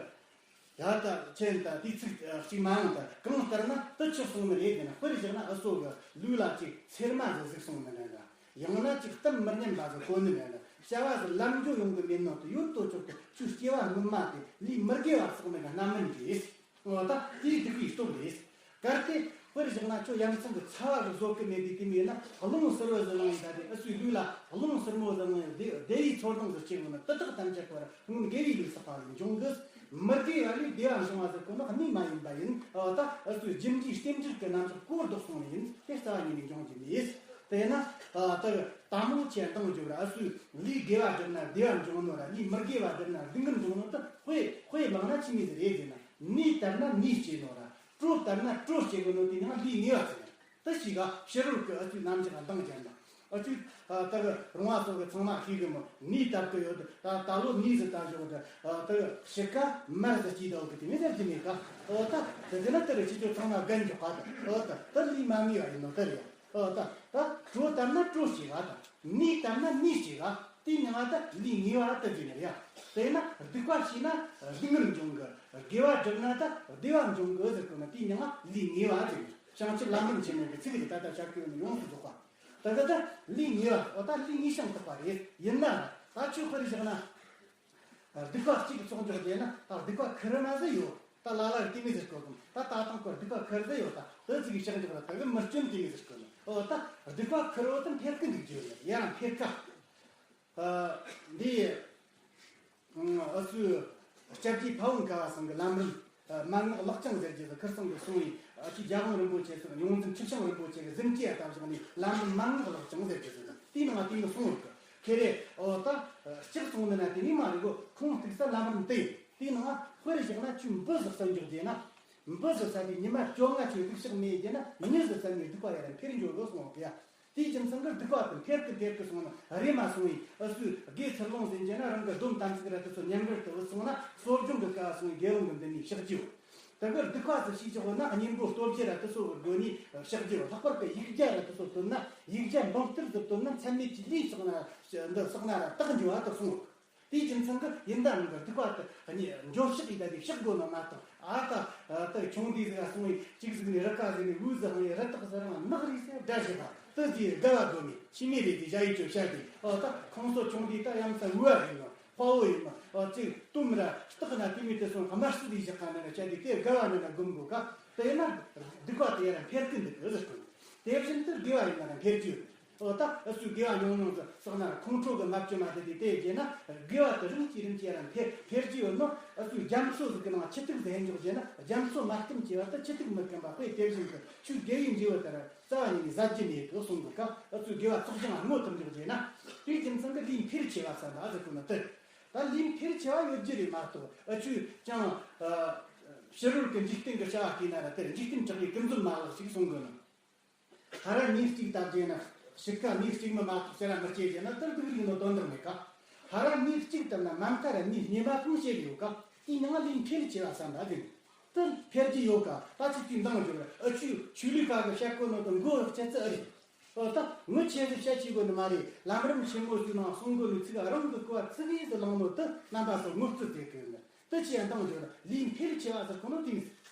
ཡ་ད་ཁྱེད་ད་དེའི་ཚིག་གཅིག་མ་འོང་ད་གང་ལྟར་ན་དུ་ཆོག་གསུངས་ནི་རེད་ཟེར་ན། དཔེར་བཞག་ན་ཨུ་ཚོ་གི་ལུགས་ལ་ཅིག་ཚེར་མ་ཟིག་གཟིགས་སོང་ནི་རེད་ལ། ཡང་ན་ཅིག་གཏམ་མི་སྙན་པ་ཟིག་གོ་ནི་རེད་ལ། བྱ་བ་ཟིག་ལམ་འགྲོ་ཡོང་གི་མེད་ནོ་དུ་ཡོད་དོ་ཆོག་གི། ཁྱོད་སྐྱེ་བ་སྔོན་མ་དེ་ལས་མི་དགེ་བ་བསགས་ནི་གི་རྣམ་སྨིན་རེད། འོ་ད་དེའི་སྡིག་པའི་སྟོབས་རེད། གལ་ཏེ་དཔེར་བཞག་ན་ཁྱོད་ཡ་མཚན་གི་ཚ་བ་གི་བཟོ་གི་མེད་པའི་དེ་མེད་ན་རླུང་བསིལ་བ་ཟིག་ལངས་ཡིན་ད་དེ་ཨུ་ཚོའི་ལུགས་ལ་རླུང་བསིལ་མོ་ཟིག་ལངས་ཡིན་བདེ་བའི་ཚོར་སྣང་ཟིག་སྐྱེ་དགོས་ན་དེ་དག་ཐམས་ཅད་ཁོ་ར་སྔོན་དགེ་བའི་ལས་བསགས་པ་ལས་འབྱུང་གི། མི་དགེ་བ་ལས་བདེ་བ་འབྱུང་བ་ཟེར་གོ་ནོ་གནས་མ་ཡིན་པ་ཡིན། འོ་ད་ཨུ་ཚོའི་རྒྱུ་འབྲས་རྟེན་འབྲེལ་གྱི་རྣམ་གཞག་གོ་ལྡོག་སོང་ནི་ཡིན། དེ་རྩ་བ་ཉིད་ནས་འབྱུང་རྒྱུ་མེད། དེས་ན་ད་ལྟ་དང་མོ་ཆེ་འདང་རྒྱུ་ར་ཨུ་ཚོའི་ལས་དགེ་བ་བསྒྲུབས་ན་བདེ་བ་འབྱུང་ནོ་ར་ལས་མི་དགེ་བ་བསྒྲུབས་ན་སྡུག་བསྔལ་འབྱུང་ནོ་དེ་དཔེ་དཔེ་བླངས་ན་ཆི་མོ་ཟིག་རེད་ཟེར་ན། ནས་བཏབ་ན་ནས་སྐྱེ་ནོ་ར་གྲོ་བཏབ་ན་གྲོ་སྐྱེ་གི་ནོ་དེ་ནང་ལས་ངེས་པ་ཟེར། དེ་ཞིག་ག་ཕྱི་རོལ་གྱི་ཨུ་ཚོའི་རྣམ་གཞག་འདང་རྒྱབ་ན། ཨུ་ཚོས་ད་གི་རོང་བ་སོགས་ཀྱི་ཚང་མ་ཤེས་གི་མོ། ནས་བཏབ་གི་ཡོད། ད་ད་ལོ་ནས་ཟིག་བཏབ་ཞོག་ད་ད་གི་ཕྱི་ཀ་མར་ཟིག་སྐྱེས་ད་གི་དེ་མི་ཟེར་གི་མེད་ཀ། འོ་ད་དེ་ཟེར་ན་དེ་རེ་ཁྱེད་ཚོ་ཚང་མ་རྒན་འཇོག་ག་ད། འོ་ད་ད་ལས་མ་ངེས་པ་ཡིན་ནོ་དེ་རེད། འོ་ད་ད་གྲོ་བཏབ་ན་གྲོ་སྐྱེ་ག་ད། ནས་བཏབ་ན་ནས་སྐྱེ་ག། དེའི་ནང་ད་ལས་ངེས་པ་ད་ཟེར་ནི་རེད་ཡ། དེས་ན་སྡིག་པ་བྱས་ན་སྡུག་བསྔལ་འབྱུང་གི། དགེ་བ་བསྒྲུབས་ན་ད་བདེ་བ་འབྱུང་གི་ཟེར་གོ་ན་དེའི་ནང་ལས་ངེས་པ་ཟེར་ནི། བྱང་ཆུབ་ལམ་རིམ་ཆེན་མོ་གི་ཚིག་རེད། ད་ལྟ་བྱ་དགོས་ནི་ཡོངས་སུ་རྫོགས་པ། ད་ལྟ་ད་ལས་ངེས་པ། འོ་ད་ལས་ངེས་ཤིང་དག་པ་རེད། ཡིན་ན་ད་ཆོས་དཔེར་བཞག་ན། སྡིག་པ་གཅིག་ཚོགས་འཇོག་རྒྱུ་ན་ད་སྡིག་པ་ཁུར་མ་ཟིག་ཡོད། ད་ལ་ལ་གི་དེ་མི་ཟེར་གོ་གི། ད་ད་དང་པོ་སྡིག་པ་ཁུར་ཟིག་ཡོད། ད་དེ་ཚིག་གི་ཕྱག་འཇོག་ལ་ད་གི་མི་སྐྱོན་དེ་མི་ཟེར་གོ་ནི། འོ་ད་སྡིག་པ་ཁུར་བོ་ད་འཕེལ་གི་འདུག་རྒྱུ་ཡོད་ཡང་འཕེལ་ཀ། འདི་ཨ་སུ་སྐྱབས་རྗེ་ཕ་བོང་ཁ་བ་ཚང་གི་ལམ་རིམ་མན་ངག་ལག་བཅངས་ཟེར་རྒྱུ་ཟིག་ཁིར་ཚང་གི་གསུང་བའི་ཨ་ཅེ་རྒྱལ་དབང་རིན་པོ་ཆེ་ཟེར། ཡོངས་འཛིན་ཁྲི་བྱང་རིན་པོ་ཆེ་གི་གཟིམ་ཁྲིའི་ཨ་ད་བཞག་ནས་ལམ་རིམ་མན་ངག་ལག་བཅངས་ཟེར་རྒྱུ་ཟིག་དེའི་ནང་དེ་ནི་གསུང་བར་གི། ཁེ་རེ་འོ་ད་ལྕགས་གསུང་འདི་ན་དེ་ནི་མ་རེད་གོ། ཁོང་གཏུགས་ས་ལམ་རིམ་དེ་ཡིན། དེའི་ནང་དཔེར་བཞག་ན་ཁྱོད་འབུ་ཟིག་ཟ་འཇོག་རྒྱུ་ན། འབུ་ཟིག་ཟ་དུས་ཉི་མ་བཅོ་ལྔ་ཁྱོད་སྡུག་ཤག་མེད་རྒྱུ་ན་མྱི་ཟིག་ཟ་ནས་སྡིག་པ་ཡར་འཕེལ་འགྱོ་གི་གསུང་བ་གི་ཡ། དེའི་རྒྱུ་མཚན་གྱིས་སྡིག་པ་དེ་འཕེལ་གི་འཕེལ་གི་སོང་ན་རེམ་མ་སོང་བས། ཨུ་ཚོས་དགེ་ཚུལ་སློང་ཟེར་རྒྱུ་ན་རང་གི་སྡོམ་དམ་ཚིག་ར་དེ་ཚོ་ཉམས་རེ་དུ་བུད་སོང་ན་གསོ་སྦྱོང་གི་ཀ་སོང་བས་དགེ་སློང་གི་མདུན་ནས་བཤགས་རྒྱུ། དེ་གར་སྡིག་པ་ཚོ་ཤེས་ཆོག་ན་གཉེན་པོ་སྟོབས་རྒྱལ་ར་དེ་ཚོ་གི་སྒོ་ནས་བཤགས་རྒྱུ། ལྷག་པར་དུ་ཡིག་བརྒྱ་ར་དེ་ཚོ་བཏོན་ན། ཡིག་བརྒྱ་འབུམ་གཏེར་ཚོ་བཏོན་ན་མཚམས་མེད་ཀྱི་ལས་བསགས་ན་འདི་བསགས་ན་ར་དག་འགྱོ་བ་དེ་གསུངས། དེའི་རྒྱུ་མཚན་གྱིས་ཡིན་ད་རུང་གི་སྡིག་པ་དེ་གཉིས་འགྱོ་བཤགས་ཡིན་ད་དེ་བཤགས་དགོས་ནོ་མ་གཏོགས། ཨ་ད་ད་ཆུང་དུས་ཟིག་ག་སོང་བས་གཅིག་ཟིག་ནས་རི་ཁ་ཟིག་ནས་འུ་ཟིག་ཧང་ཡས་རི་དྭགས་ཟེར་རང་ནག་རིས་སེ་འདྲ་བྱེད་པ་དེ་ཟིག་དགའ་བ་དགོས་མེད་ཤི་མེད་རེད་དེ་བྱ་ཡི་ཆོ་བྱ་དེ། ཨོ་ད་ཁོང་ཚོ་ཆུང་དུས་ད་ཡང་ས་འུ་བ་ཡིན་ནོ་དཔའ་བོ་ཡིན་ནོ། ཨོ་ཅིག་གཏུམ་ར་སྟག་ན་དེ་མོ་དེ་སོང་དམར་སུ་དེ་བཞག་ག་ན་ར་བྱ་དེ་དེ་དགའ་བ་ན་ན་སྒོམ་དགོས་ཀ། དེ་ཡིན་ན་སྡིག་པ་དེ་ཡ་ར་འཕེལ་གི་འདུག་གི་ཟེར་གོ། དེ་བཞིན་དུ་དགེ་བ་ཡིན་ན་ར་འཕེལ་རྒྱུ་ཡོད། ཨོ་ད་ཨུ་ཚོས་དགེ་བ་ཉུང་ཉུང་ཟིག་བསགས་ན་ར་ཁོང་ཁྲོ་གི་མ་བཅོས་མ་དེ་དེ་དེ་རྒྱས་ན་དགེ་བ་དེ་རིམ་གྱིས་རིམ་གྱིས་ར་འཕེལ་འཕེལ་རྒྱུ་ཡོད་ནོ། ཨུ་ཚོས་རྒྱ་མཚོ་ཟིག་གི་ནང་ཆུ་ཐིགས་ཟིག་ཧེ་འཇོག་རྒྱས་ན་རྒྱ་མཚོ་མ་སྐམ་བྱས་པ་དེ་ཆུ་ཐིགས་མི་སྐམ་པ་དཔེ་དེ་བཞིན་དུ་ཆུ་དགེ་བའི་འབྲས་བུ་དེ་ར་རྩ་བ་ཉིད་ནས་ཟ་རྒྱུ་མེད་གི་གསུང་གི་སྐབས། ཨུ་ཚོས་དགེ་བ་ཚོགས་ཀྱང་སྔོ་ཐུབ་འཇོག་རྒྱས་ན་དེའི་རྒྱུ་མཚན་གྱིས་ལས་འཕེལ་ཆེ་བ་བསམ་པ་ཟེར་གོ་ནོ་དེ། ད་ལས་འཕེལ་ཆེ་བ་ཡོད་རྒྱུ་རེད་མ་གཏོགས་ཨུ་ཆོས་ཀྱང་ཕྱི་རོལ་གྱི་འཇིག་རྟེན་གྱི་བྱ་བ་བལྟས་ན་ར་དེར་འཇིག་རྟེན་དྲེགས་པའི་ཀུན་རྫོབ་མ་ལགས་ཤིག་གསུང་གི་ནོ། ཧ་ར་ནས་གཅིག་བཏབ་རྗེས་ན་ཕྱི་ཁ་ནས་གཅིག་མི་མ་གཏོགས་ཟེར་ར་མི་སྐྱེ་རྗེས་ན་དེར་སྡུག་རིགས་ནོ་དོན་དག་མེད་ཀ། ཧ་ར་ནས་གཅིག་བཏབ་ན་མ་མཐའ་ར་ནས་སྙེ་མ་གང་བཤད་ཡོད་ཀ། དེའི་ནང་ལས་འཕེལ་ཆེ་བ་བསམ་པ་དེ་ནི་དེར་འཕེལ་རྒྱུ་ཡོད་ཀ། ད་ཅིག་དེའི་འདང་རྒྱུ་ར་ཨུ་ཆོས་ཆོས་ལུགས་ཁག་གི་བཤད་གོ་ནོ་དང་མགོ་བོ་བཅད་ཚུལ་ཨེ་རེད། ཨོ་ད་ངོ་ཆེ་ཟིག་བཤད་ཆེ་གོ་ནི་མ་རེད། ལམ་རིམ་ཆེན་མོ་ཟིག་ནང་གསུང་གོ་ནི་ཚིག་རང་གི་གོ་བ་ཚིག་ཡིན་ཟིག་བླངས་ནོ་དེ་རྣམ་པ་ཚོ་ངོ་སྤྲོད་དེ་གི་ནི། དེ་ཅི་ཡང་འདང་རྒྱུ་ལས་འཕེལ་ཆེ་བ་ཟེར་གོ་ནོ་དེ་ཡིན།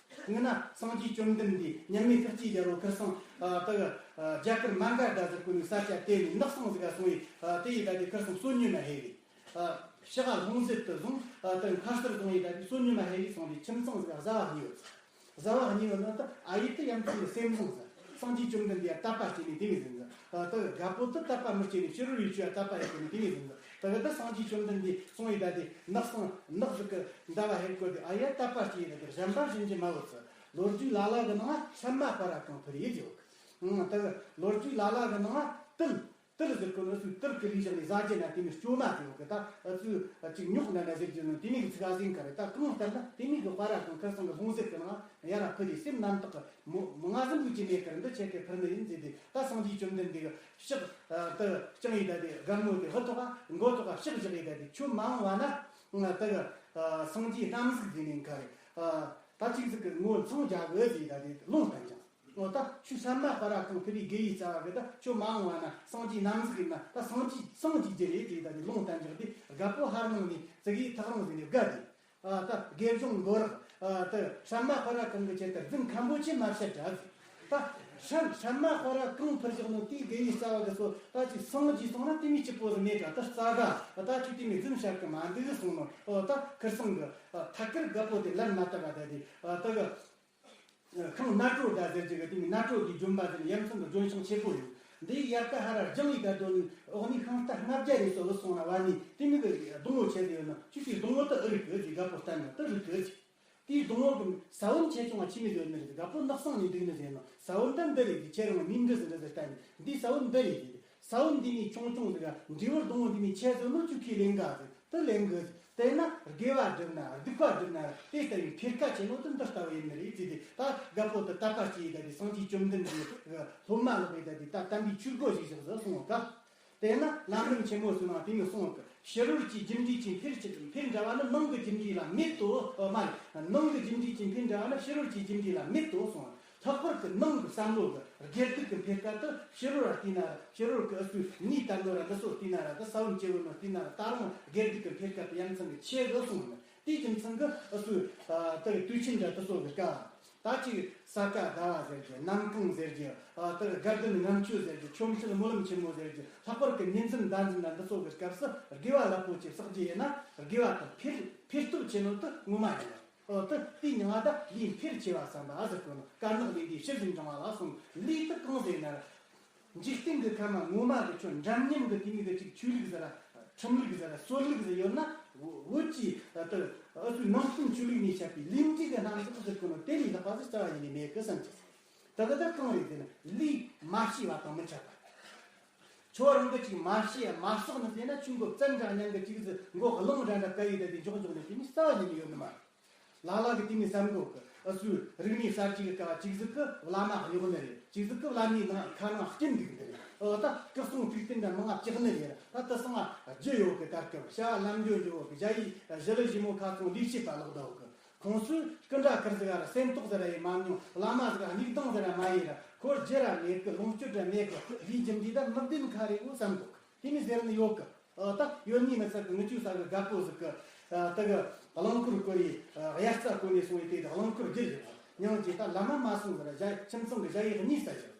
ངི་ན་སངས་རྒྱས་བཅོམ་ལྡན་འདས་མཉམ་མེད་ཐུགས་རྗེ་རྒྱལ་པོ་ཁིར་སང་ད་གི་རྒྱ་གར་མ་ག་དྷ་ཟེར་གོ་ནི་ས་ཆ་དེ་ནས་ནགས་སང་ཟིག་ག་སོང་བས། དེ་ཡི་ད་དེ་ཁིར་སང་བསོད་སྙོམས་མ་ཧེ་བས། ཕྱི་ཁ་ལྷུང་བཟེད་དུ་བཟུང་། དེ་མཁར་གསར་བཟུང་ཡི་ད་དེ་བསོད་སྙོམས་མ་ཧེ་བས་སོང་དེ་ཁྱིམ་ཚང་ཟིག་ག་བཟའ་བ་གཉིས་ཡོད། བཟའ་བ་གཉིས་ཡོད་ན་ད་ཨ་ཡེ་དེ་ཡ་མཚན་གྱི་སེམས་བཟང་ཟེར། སངས་རྒྱས་བཅོམ་ལྡན་འདས་དད་པ་སྐྱེས་ནས་དེ་མོ་ཟེར་ནི། ད་རྒད་པོ་དེ་དད་པ་མི་སྐྱེས་ནས་ཕྱི་རོལ་ཡུལ་ཆོས་ལ་དད་པ་ཡོད་གི་ནི་དེ་མོ་ཟེར་ནི། ད་གི་ད་སངས་རྒྱས་བཅོམ་ལྡན་འདས་སོང་ཡི་ད་དེ་ནགས་སང་ནགས་ཟིག་གི་ཟླ་བ་ཧེ་གོ་དེ་ཨ་ཡ་དད་པ་སྐྱེས་ཡི་ད་དེ་གཞན་པ་གཞན་གྱི་མ་བུ་ཚུ་ལོ་རྒྱུས་ལ་ལ་གི་ནང་སྲན་མ་སྤར་ར་གང་ཕུལ་ཡི་ཟེར་གི། ད་གི་ལོ་རྒྱུས་ལ་ལ་གི་ནང་ཏིལ་ཏིལ་ཟེར་གོ་ནོ་སུ་ཏིལ་གི་ལུས་བཞག་ནས་ཟ་རྒྱུ་ན་དེ་མོ་སྐྱོ་མ་ཟེར་གི། ད་ཨ་ཚུ་ཅིག་ཉོག་ན་ན་ཟེར་རྒྱུ་ནི་དེ་མོ་གི་ཚིག་ཨ་ཟིན་ག་རེ། ད་གང་ལྟར་ན་དེ་མོ་གི་སྤར་ར་གང་ཁར་སང་གི་ལྷུང་བཟེད་གི་ནང་ཡ་ར་ཕུལ་ཡི་སེམས་རྣམ་དག་གི་མོ་མོ་ང་ཟིག་འདུག་ཅི་མེད་གི་འདི་ཁྱེད་ཀྱི་ཕུལ་ནི་ཡིན་ཟེར་ཏེ། ད་སངས་རྒྱས་བཅོམ་ལྡན་འདས་གི་ཕྱག་ཏུ་བརྐྱངས་ཡི་ད་དེ་རྒན་མོ་དེ་ཧུ་ཐོག་མགོ་ཐོག་ཕྱག་བཞག་ཡི་ད་དེ་ཁྱོད་མ་འོངས་བ་ན་ད་གི་སངས་རྒྱས་རྣམ་གཟིགས་ཟེར་ནི་ག་རེ། ད་ཅིག་ཟིག་གི་ངོ་མཚང་རྒྱག་གི་ཟེར་ད་དེ་ལུང་བསྟན་ཀྱང་། འོ་ད་ཁྱོད་སྲན་མ་སྤར་ར་གང་ཕུལ་བའི་དགེ་བའི་རྩ་བ་གི་ད་ཁྱོད་མ་འོངས་བ་ན་སངས་རྒྱས་རྣམ་གཟིགས་ཡིན་ན་ད་སངས་རྒྱས་སངས་རྒྱས་རྒྱུ་རེད་ཟེར་ད་དེ་ལུང་བསྟན་ཀྱང་དེ་རྒད་པོ་ཧར་ནང་ནས་ཙི་གེ་ཐག་རིང་ཟིག་ནས་དགའ་དེ། ཨ་ད་དགེ་སྦྱོང་མགོ་རག་ཨ་ད་སྲན་མ་སྤར་ར་གང་གི་ཆེད་དུ་རྫུན་ཁམ་པོ་ཆེ་མ་བཤད་དྲ་ཟིག། ད་སྲན་སྲན་མ་སྤར་ར་གང་ཕུལ་བཞག་ནོ་དེའི་དགེ་བའི་རྩ་བ་གི་སོ་ད་ཅིག་སངས་རྒྱས་སོང་ན་དེ་མོ་སྐྱིད་པོ་ཟིག་མེད་དྲ། ད་རྩ་དགའ་ད་ཁྱོད་དེ་མོ་རྫུན་བཤད་གི་མ་འདུག་གསུངས་ནོ། ཨོ་ད་ཁིར་སང་གི་ཨ་ཐད་ཀར་རྒད་པོ་དེ་ལན་མ་བཏབ་པ་ད་དེ་ཨ་ད་གི་ཁང་གནའ་གྲོ་ད་ཟེར་གྱི་གི་དེ་མོ་གནའ་གྲོ་གི་ལྗོན་པ་དེ་ནི་ཡ་མཚན་གི་ལྗོན་ཤིང་ཆེ་པོ་ཡོད། འདི་ཡར་ཀ་ཧ་ར་ལྗང་ཡི་ད་དོ་ནི་འོག་ནི་ཤིང་རྟ་ལྔ་བརྒྱ་རེ་སོ་བུད་སོང་ན་བ་ནི་དེ་མོ་གི་སྡོང་བོ་ཆེ་ཟིག་ཡོད་ན་ཁྱོད་ཀྱི་སྡོང་བོ་དེ་ཨེ་རིག་གི་ཟེར། རྒད་པོ་བསྟན་ན་དེ་རིག་གི་ཟེར། དེའི་སྡོང་བོ་གི་ས་བོན་ཆེ་ཆུང་བ་ཆི་མོ་ཡོད་ནི་རེད། རྒད་པོ་ནགས་གསེང་ནས་འདུག་ནི་ཟེར་ན་ས་བོན་ད་འདི་རེད་ཟེར། ཁྱེད་རང་མིང་འདི་ཟེར་འདྲ་ཟེར་བསྟན་ནས་འདི་ས་བོན་འདི་རེད་ཟེར། ས་བོན་འདི་ནི་ཆུང་ཆུང་ཟིག་ག་འབྲས་བུ་སྡོང་བོ་འདི་ནི་ཆེ་ཟིག་ནོ་ཁྱོད་ཁས་ལེན་ག་ཟེར། དེ་ལས་འགུལ་དེ་ན་དགེ་བ་བསྒྲུབ་ན་སྡིག་པ་བསྒྲུབ་ན་དེ་ལྟ་བུའི་འཕེལ་ཁ་ཆེ་ནོ་དེ་འདི་ལྟ་བུ་ཡིན་ནི་རེད་ཟེར་ཏེ། ད་རྒད་པོ་དེ་དད་པ་སྐྱེས་ཡི་ད་དེ་སངས་རྒྱས་བཅོམ་ལྡན་འདས་སློབ་མ་ལོག་ཡི་ད་དེ་ད་དམ་པའི་ཆོས་སྒོ་ཞིག་བཞག་ཟེར་གསུངས་ཀ། དེ་ན་ལམ་རིམ་ཆེན་མོ་ཟེར་ན་དེ་ནི་གསུངས་ཀ། ཕྱི་རོལ་གྱི་རྒྱུ་འབྲས་ཀྱི་འཕེལ་ཕྱིར་འཕེལ་འདྲ་བ་ནི་ནང་གི་རྒྱུ་འབྲས་ལ་མེད་དོ། ཨ་མ་རེད། ནང་གི་རྒྱུ་འབྲས་ཀྱི་འཕེལ་འདྲ་བ་ནི་ཕྱི་རོལ་གྱི་རྒྱུ་འབྲས་ལ་མེད་དོ་གསུངས། ལྷག་པར་དུ་ནང་གི་བསམ་བློ་གི་དགེ་སྡིག་གི་འཕེལ་ཁ་དེ་ཕྱི་རོལ་ལ་བལྟས་ན་ར། ཕྱི་རོལ་གི་ཨུ་ཚུགས་ནི་ལྟ་ནོ་ར་འདི་ཚོ་བལྟས་ན་ར། དེ་ས་བོན་སྐྱེ་བོ་ནོ་བལྟས་ན་ར། ད་རུང་དགེ་སྡིག་གི་འཕེལ་ཁ་དེ་ཡ་མཚན་གི་ཆེ་གི་གསུངས་ནི། དེའི་རྒྱུ་མཚན་གི་ཨུ་ཚུགས་ཨ་དེ་དུས་ཆེན་འདྲ་དེ་ཚོ་གི་སྐབས། ད་ཅིག་ས་ག་ཟླ་བ་ཟེར་རྒྱུ། གནམ་གང་ཟེར་རྒྱུ། ཨ་དེ་དགའ་ལྡན་ལྔ་མཆོད་ཟེར་རྒྱུ། ཆོ་འཕྲུལ་སྨོན་ལམ་ཆེན་མོ་ཟེར་རྒྱུ། ལྷག་པར་གི་ཉིན་འཛིན་ཟླ་འཛིན་ན་འདི་ཚོ་གི་སྐབས་སུ་དགེ་བ་རླབས་པོ་ཆེ་བསགས་རྒྱུ་ཡིན་ན་དགེ་བ་དང་འཕེལ་འཕེལ་སྟོབས་ཆེ་ནོ་དེ་ངོ་མ་ཡིན་ལ། ཨོ་དེ་དེའི་མྱིང་ང་ད་ལས་འཕེལ་ཆེ་བ་བསམ་པ་ཟེར་གོ་ནོ། དཀར་ནག་ལས་འདི་ཕྱིར་ཟིན་འབྱུང་བ་ལ་གསུངས། ལས་དེ་གང་ཟེར་ན་འཇིག་རྟེན་གྱི་ཁམས་ངོ་མ་གི་ཁྱོད་འདྲ་མཉམ་གྱི་དེ་མོ་གི་ཅིག་ཆོས་ལུགས་ཟེར་ར་ཁྲིམས་ལུགས་ཟེར་ར་སྲོལ་ལུགས་ཟེར་ཡོད་ན། བོད་ཀྱི་ཨ་ད་ཨུ་ཚུགས་ནང་བསྟན་ཆོས་ལུགས་ནས་ཆད་པའི་ལས་འབྲས་ཀྱི་རྣམ་གཞག་ཟེར་གོ་ནོ་དེ་ལས་ལྷག་པ་ཟིག་རྩ་བ་ཉིད་ནས་མེད་གི་བསམ་གྱི། ད་གི་ད་གང་རེད་ཟེར་ན་ལས་མ་བྱས་པ་དང་མི་འཕྱད་པ། ཁྱོད་རང་གིས་ཅིག་མ་བྱས་མ་བསགས་ནི་ཟེར་ན་ཆུ་མགོ་བཙན་འདྲ་མཉམ་གི་ཅིག་ཟིག་མགོ་རླུང་འདྲ་འདྲ་བཀལ་ཡི་ད་དེ་འཇོག་འཇོག་ནི་དེ་མོ་རྩ་བ་ཉིད་ནས་ཡོད་ནི་མ་རེད། ལ་ལ་གི་དེ་མོ་བསམ་གོ་གི། ཨུ་ཚུགས་རིག་གནས་གསར་བརྗེ་གི་སྐབས་ཅིག་ཟིག་གི་བླ་མ་གཡོག་ནི་རེད། ཅིག་ཟིག་གི་བླ་མའི་ནང་ཁ་ནང་སྐྱིན་འདུག་འདི་རེད། ཨོ་ད་སྐུ་གསུང་ཐུགས་རྟེན་འདྲ་མང་ང་བཅག་ནི་རེད། ད་དེ་སང་རྒྱུ་ཡོད་གི། ད་སྐབས་བྱ་བ་ལམ་འགྲོ་འགྲོ་གི་བྱ་ཡི་ཞི་ལི་ཞི་མོ་ཁ་ཚོང་ལས་བྱེད་པ་ལོག་ད་གི། ཁོང་ཚོས་སྐུ་འདྲ་ཁུར་ཟིག་ར་སེམས་ཐོག་ཟིག་ར་ཡི་མ་མྱོང་། བླ་མ་ཟིག་ག་སྙིགས་དང་ཟིག་ར་མ་ཡི་ར། ཁོར་རྒྱུ་ར་མེད་གི། ལོངས་སྤྱོད་ར་མེད་གི། ལས་རྒྱུ་འབྲས་ད་མི་བདེན་ཁ་རེད་འོ་བསམ་གོ་གི། དེ་མོ་ཟེར་ནི་ཡོད་གི། ཨ་ད་ཡོད་ནི་མི་ཚད་གི་ངི་ཆོས་ས་གི་རྒད་པོ་ཟིག་གི། ཨ་ད་གི་རླངས་འཁོར་བསྐོར་ཡི་ཨ་དབྱར་རྩྭ་བརྐོ་ནས་སོང་ཡི་དེ་རླངས་འཁོར་བསྒྱུར་ཡི་མྱང་ཅི་ད་ལམ་མ་མ་སོང་ཟིག་ར། ཞ་ཁྱིམ་ཚང་གི་ཞ་ཡི་གཉིས་ས་ཡི།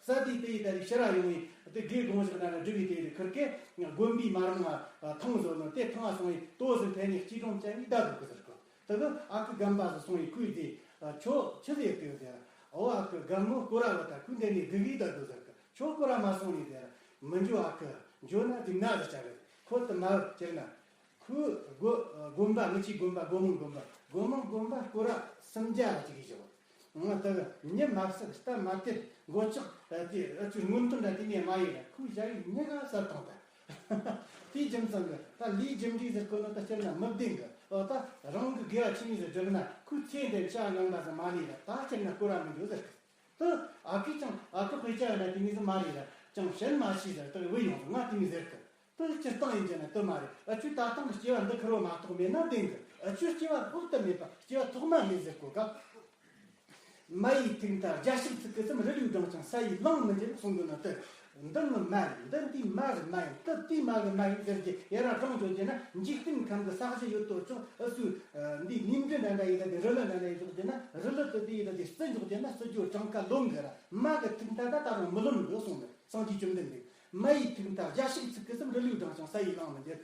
ས་དེའི་དེ་ཡི་ད་རེས་ཕྱི་ར་ཡོང་ཡི་དེ་དགེ་དགོངས་བཞག་ན་ན་སྒྲུབ་ཡི་དེ་ཡི་ཁུར་ཀེ་དགོན་པའི་མ་རུང་བ་ཐང་བཟོ་ནོ་དེ་ཐང་ང་སོང་ཡི་ལྟོ་ཟིག་འཐེན་ནས་སྐྱིལ་ཀྲུང་བཅའ་ཡི་ད་འདུག་གི་ཟེར་གོ། དེ་གི་ཨ་ཁུ་རྒན་པ་ཟིག་སོང་ཡི་ཁོས་དེ་ཨ་ཁྱོད་ཆི་ཟིག་ཡོད་གི་ཟེར། ཨོ་ཨ་ཁུ་རྒན་མོ་སྐོར་ར་བ་ད་ཁོས་འདི་ནས་སྒུག་གི་ད་འདུག་ཟེར་གི། ཁྱོད་སྐོར་ར་མ་སོང་ནས་ཟེར། མི་འགྱོ་ཨ་ཁུ། འགྱོ་ན་སྡུག་ན་ཟེར་བྱ་གི། ཁོ་དེ་མ་བྱེད་ན། ཁོའི་དགོན་དགོན་པ་ངི་ཆོའི་དགོན་པ་སྒོ་མང་དགོན་པ་སྒོ་མང་དགོན་པ་སྐོར་ར་སུམ་བརྒྱ་ལ་ཅིག་གིས་བཞག་ང་ད་གི་མྱི་མ་བསད་རྟ་མ་དེད་མགོ་ལྕོག་དེ་ཨ་ཅུ་སྔོན་ཐོན་འདྲ་དེ་ནས་མ་ཡིན་ལ་ཁོའི་ཞ་ཡི་མྱི་ག་བསད་བཏང་ད། དེའི་རྒྱུ་མཚན་གི་ད་ལས་རྒྱུ་འབྲས་ཟེར་གོ་ནོ་ད་སྤྱིར་ན་མི་བདེན་གི། ཨོ་ད་རང་གི་དགེ་བ་ཆི་མོ་ཟིག་བསྒྲུབས་ན་ཁོའི་ཚེ་འདི་བྱ་ངན་པ་ཟིག་མ་ལས་ལ་ད་སྤྱིར་ན་སྐོར་ར་མི་འགྱོ་ཟེར་གི། དེ་ཨ་ཁུས་ཀྱང་ཨ་ཁུ་དཔེ་ཆ་ཡོད་ན་དེ་མོ་ཟིག་མ་རེད་ལ་ཅང་བཤད་མ་ཤེས་ཟེར་དེ་བུད་ཡོང་ང་དེ་མོ་ཟེར་གི། དེ་སྤྱིར་བཏང་ཡིན་གྱི་ན་དེ་མ་རེད། ཨ་ཆོས་ད་ཐེངས་སྐྱེ་བ་འདི་ཁེར་བོ་མ་གཏོགས་མེད་ན་བདེན་གི། ཨ་ཆོས་སྐྱེ་བ་ལྷག་ཏུ་མེད་པ་སྐྱེ་བ་ཐོག་མ་མེད་ཟེར་གོ་ག། མ་ཡི་ཐུག་མཐའ་རྒྱ་ཞིག་ཚིག་གི་སམ་རི་ལུའི་སྦྲང་ཆང་ས་ཡིས་ལང་མི་འགྱུར་གསུང་གི་ནི་དེ། འདི་ནི་མ་ཡིན། འདི་འདིའི་མ་གི་མ་ཡིན། དེ་དེའི་མ་གི་མ་ཡིན་ཟེར་གྱི་ཡ་ར་གྲོང་བརྗོད་རྒྱུ་ན་འཇིག་རྟེན་ཁམས་ཀྱི་ས་གཞི་ཡོད་དོ་ཅོག་ཨུ་སུ། འདི་ནིང་འདྲེ་འདྲ་འདྲ་ཡི་ད་དེ་རི་ལི་འདྲ་འདྲ་ཡི་འཇོག་རྒྱུ་ན་རི་ལི་དེ་དེ་ཡི་ད་དེ་རྩི་འཇོག་རྒྱུ་ན་རྩི་རྒྱུ་གྲངས་ཀ་ལོན་གི་ར། མ་གི་ཐུག་མཐའ་ད་ད་རུང་མི་ལོན་གི་གསུངས་ནས། སངས་རྒྱས་བཅོམ་ལྡན་འདས། མ་ཡི་ཐུག་མཐའ་རྒྱ་ཞིག་ཚིག་གི་སམ་རི་ལུའི་སྦྲང་ཆང་ས་ཡིས་ལང་མི་འགྱུར།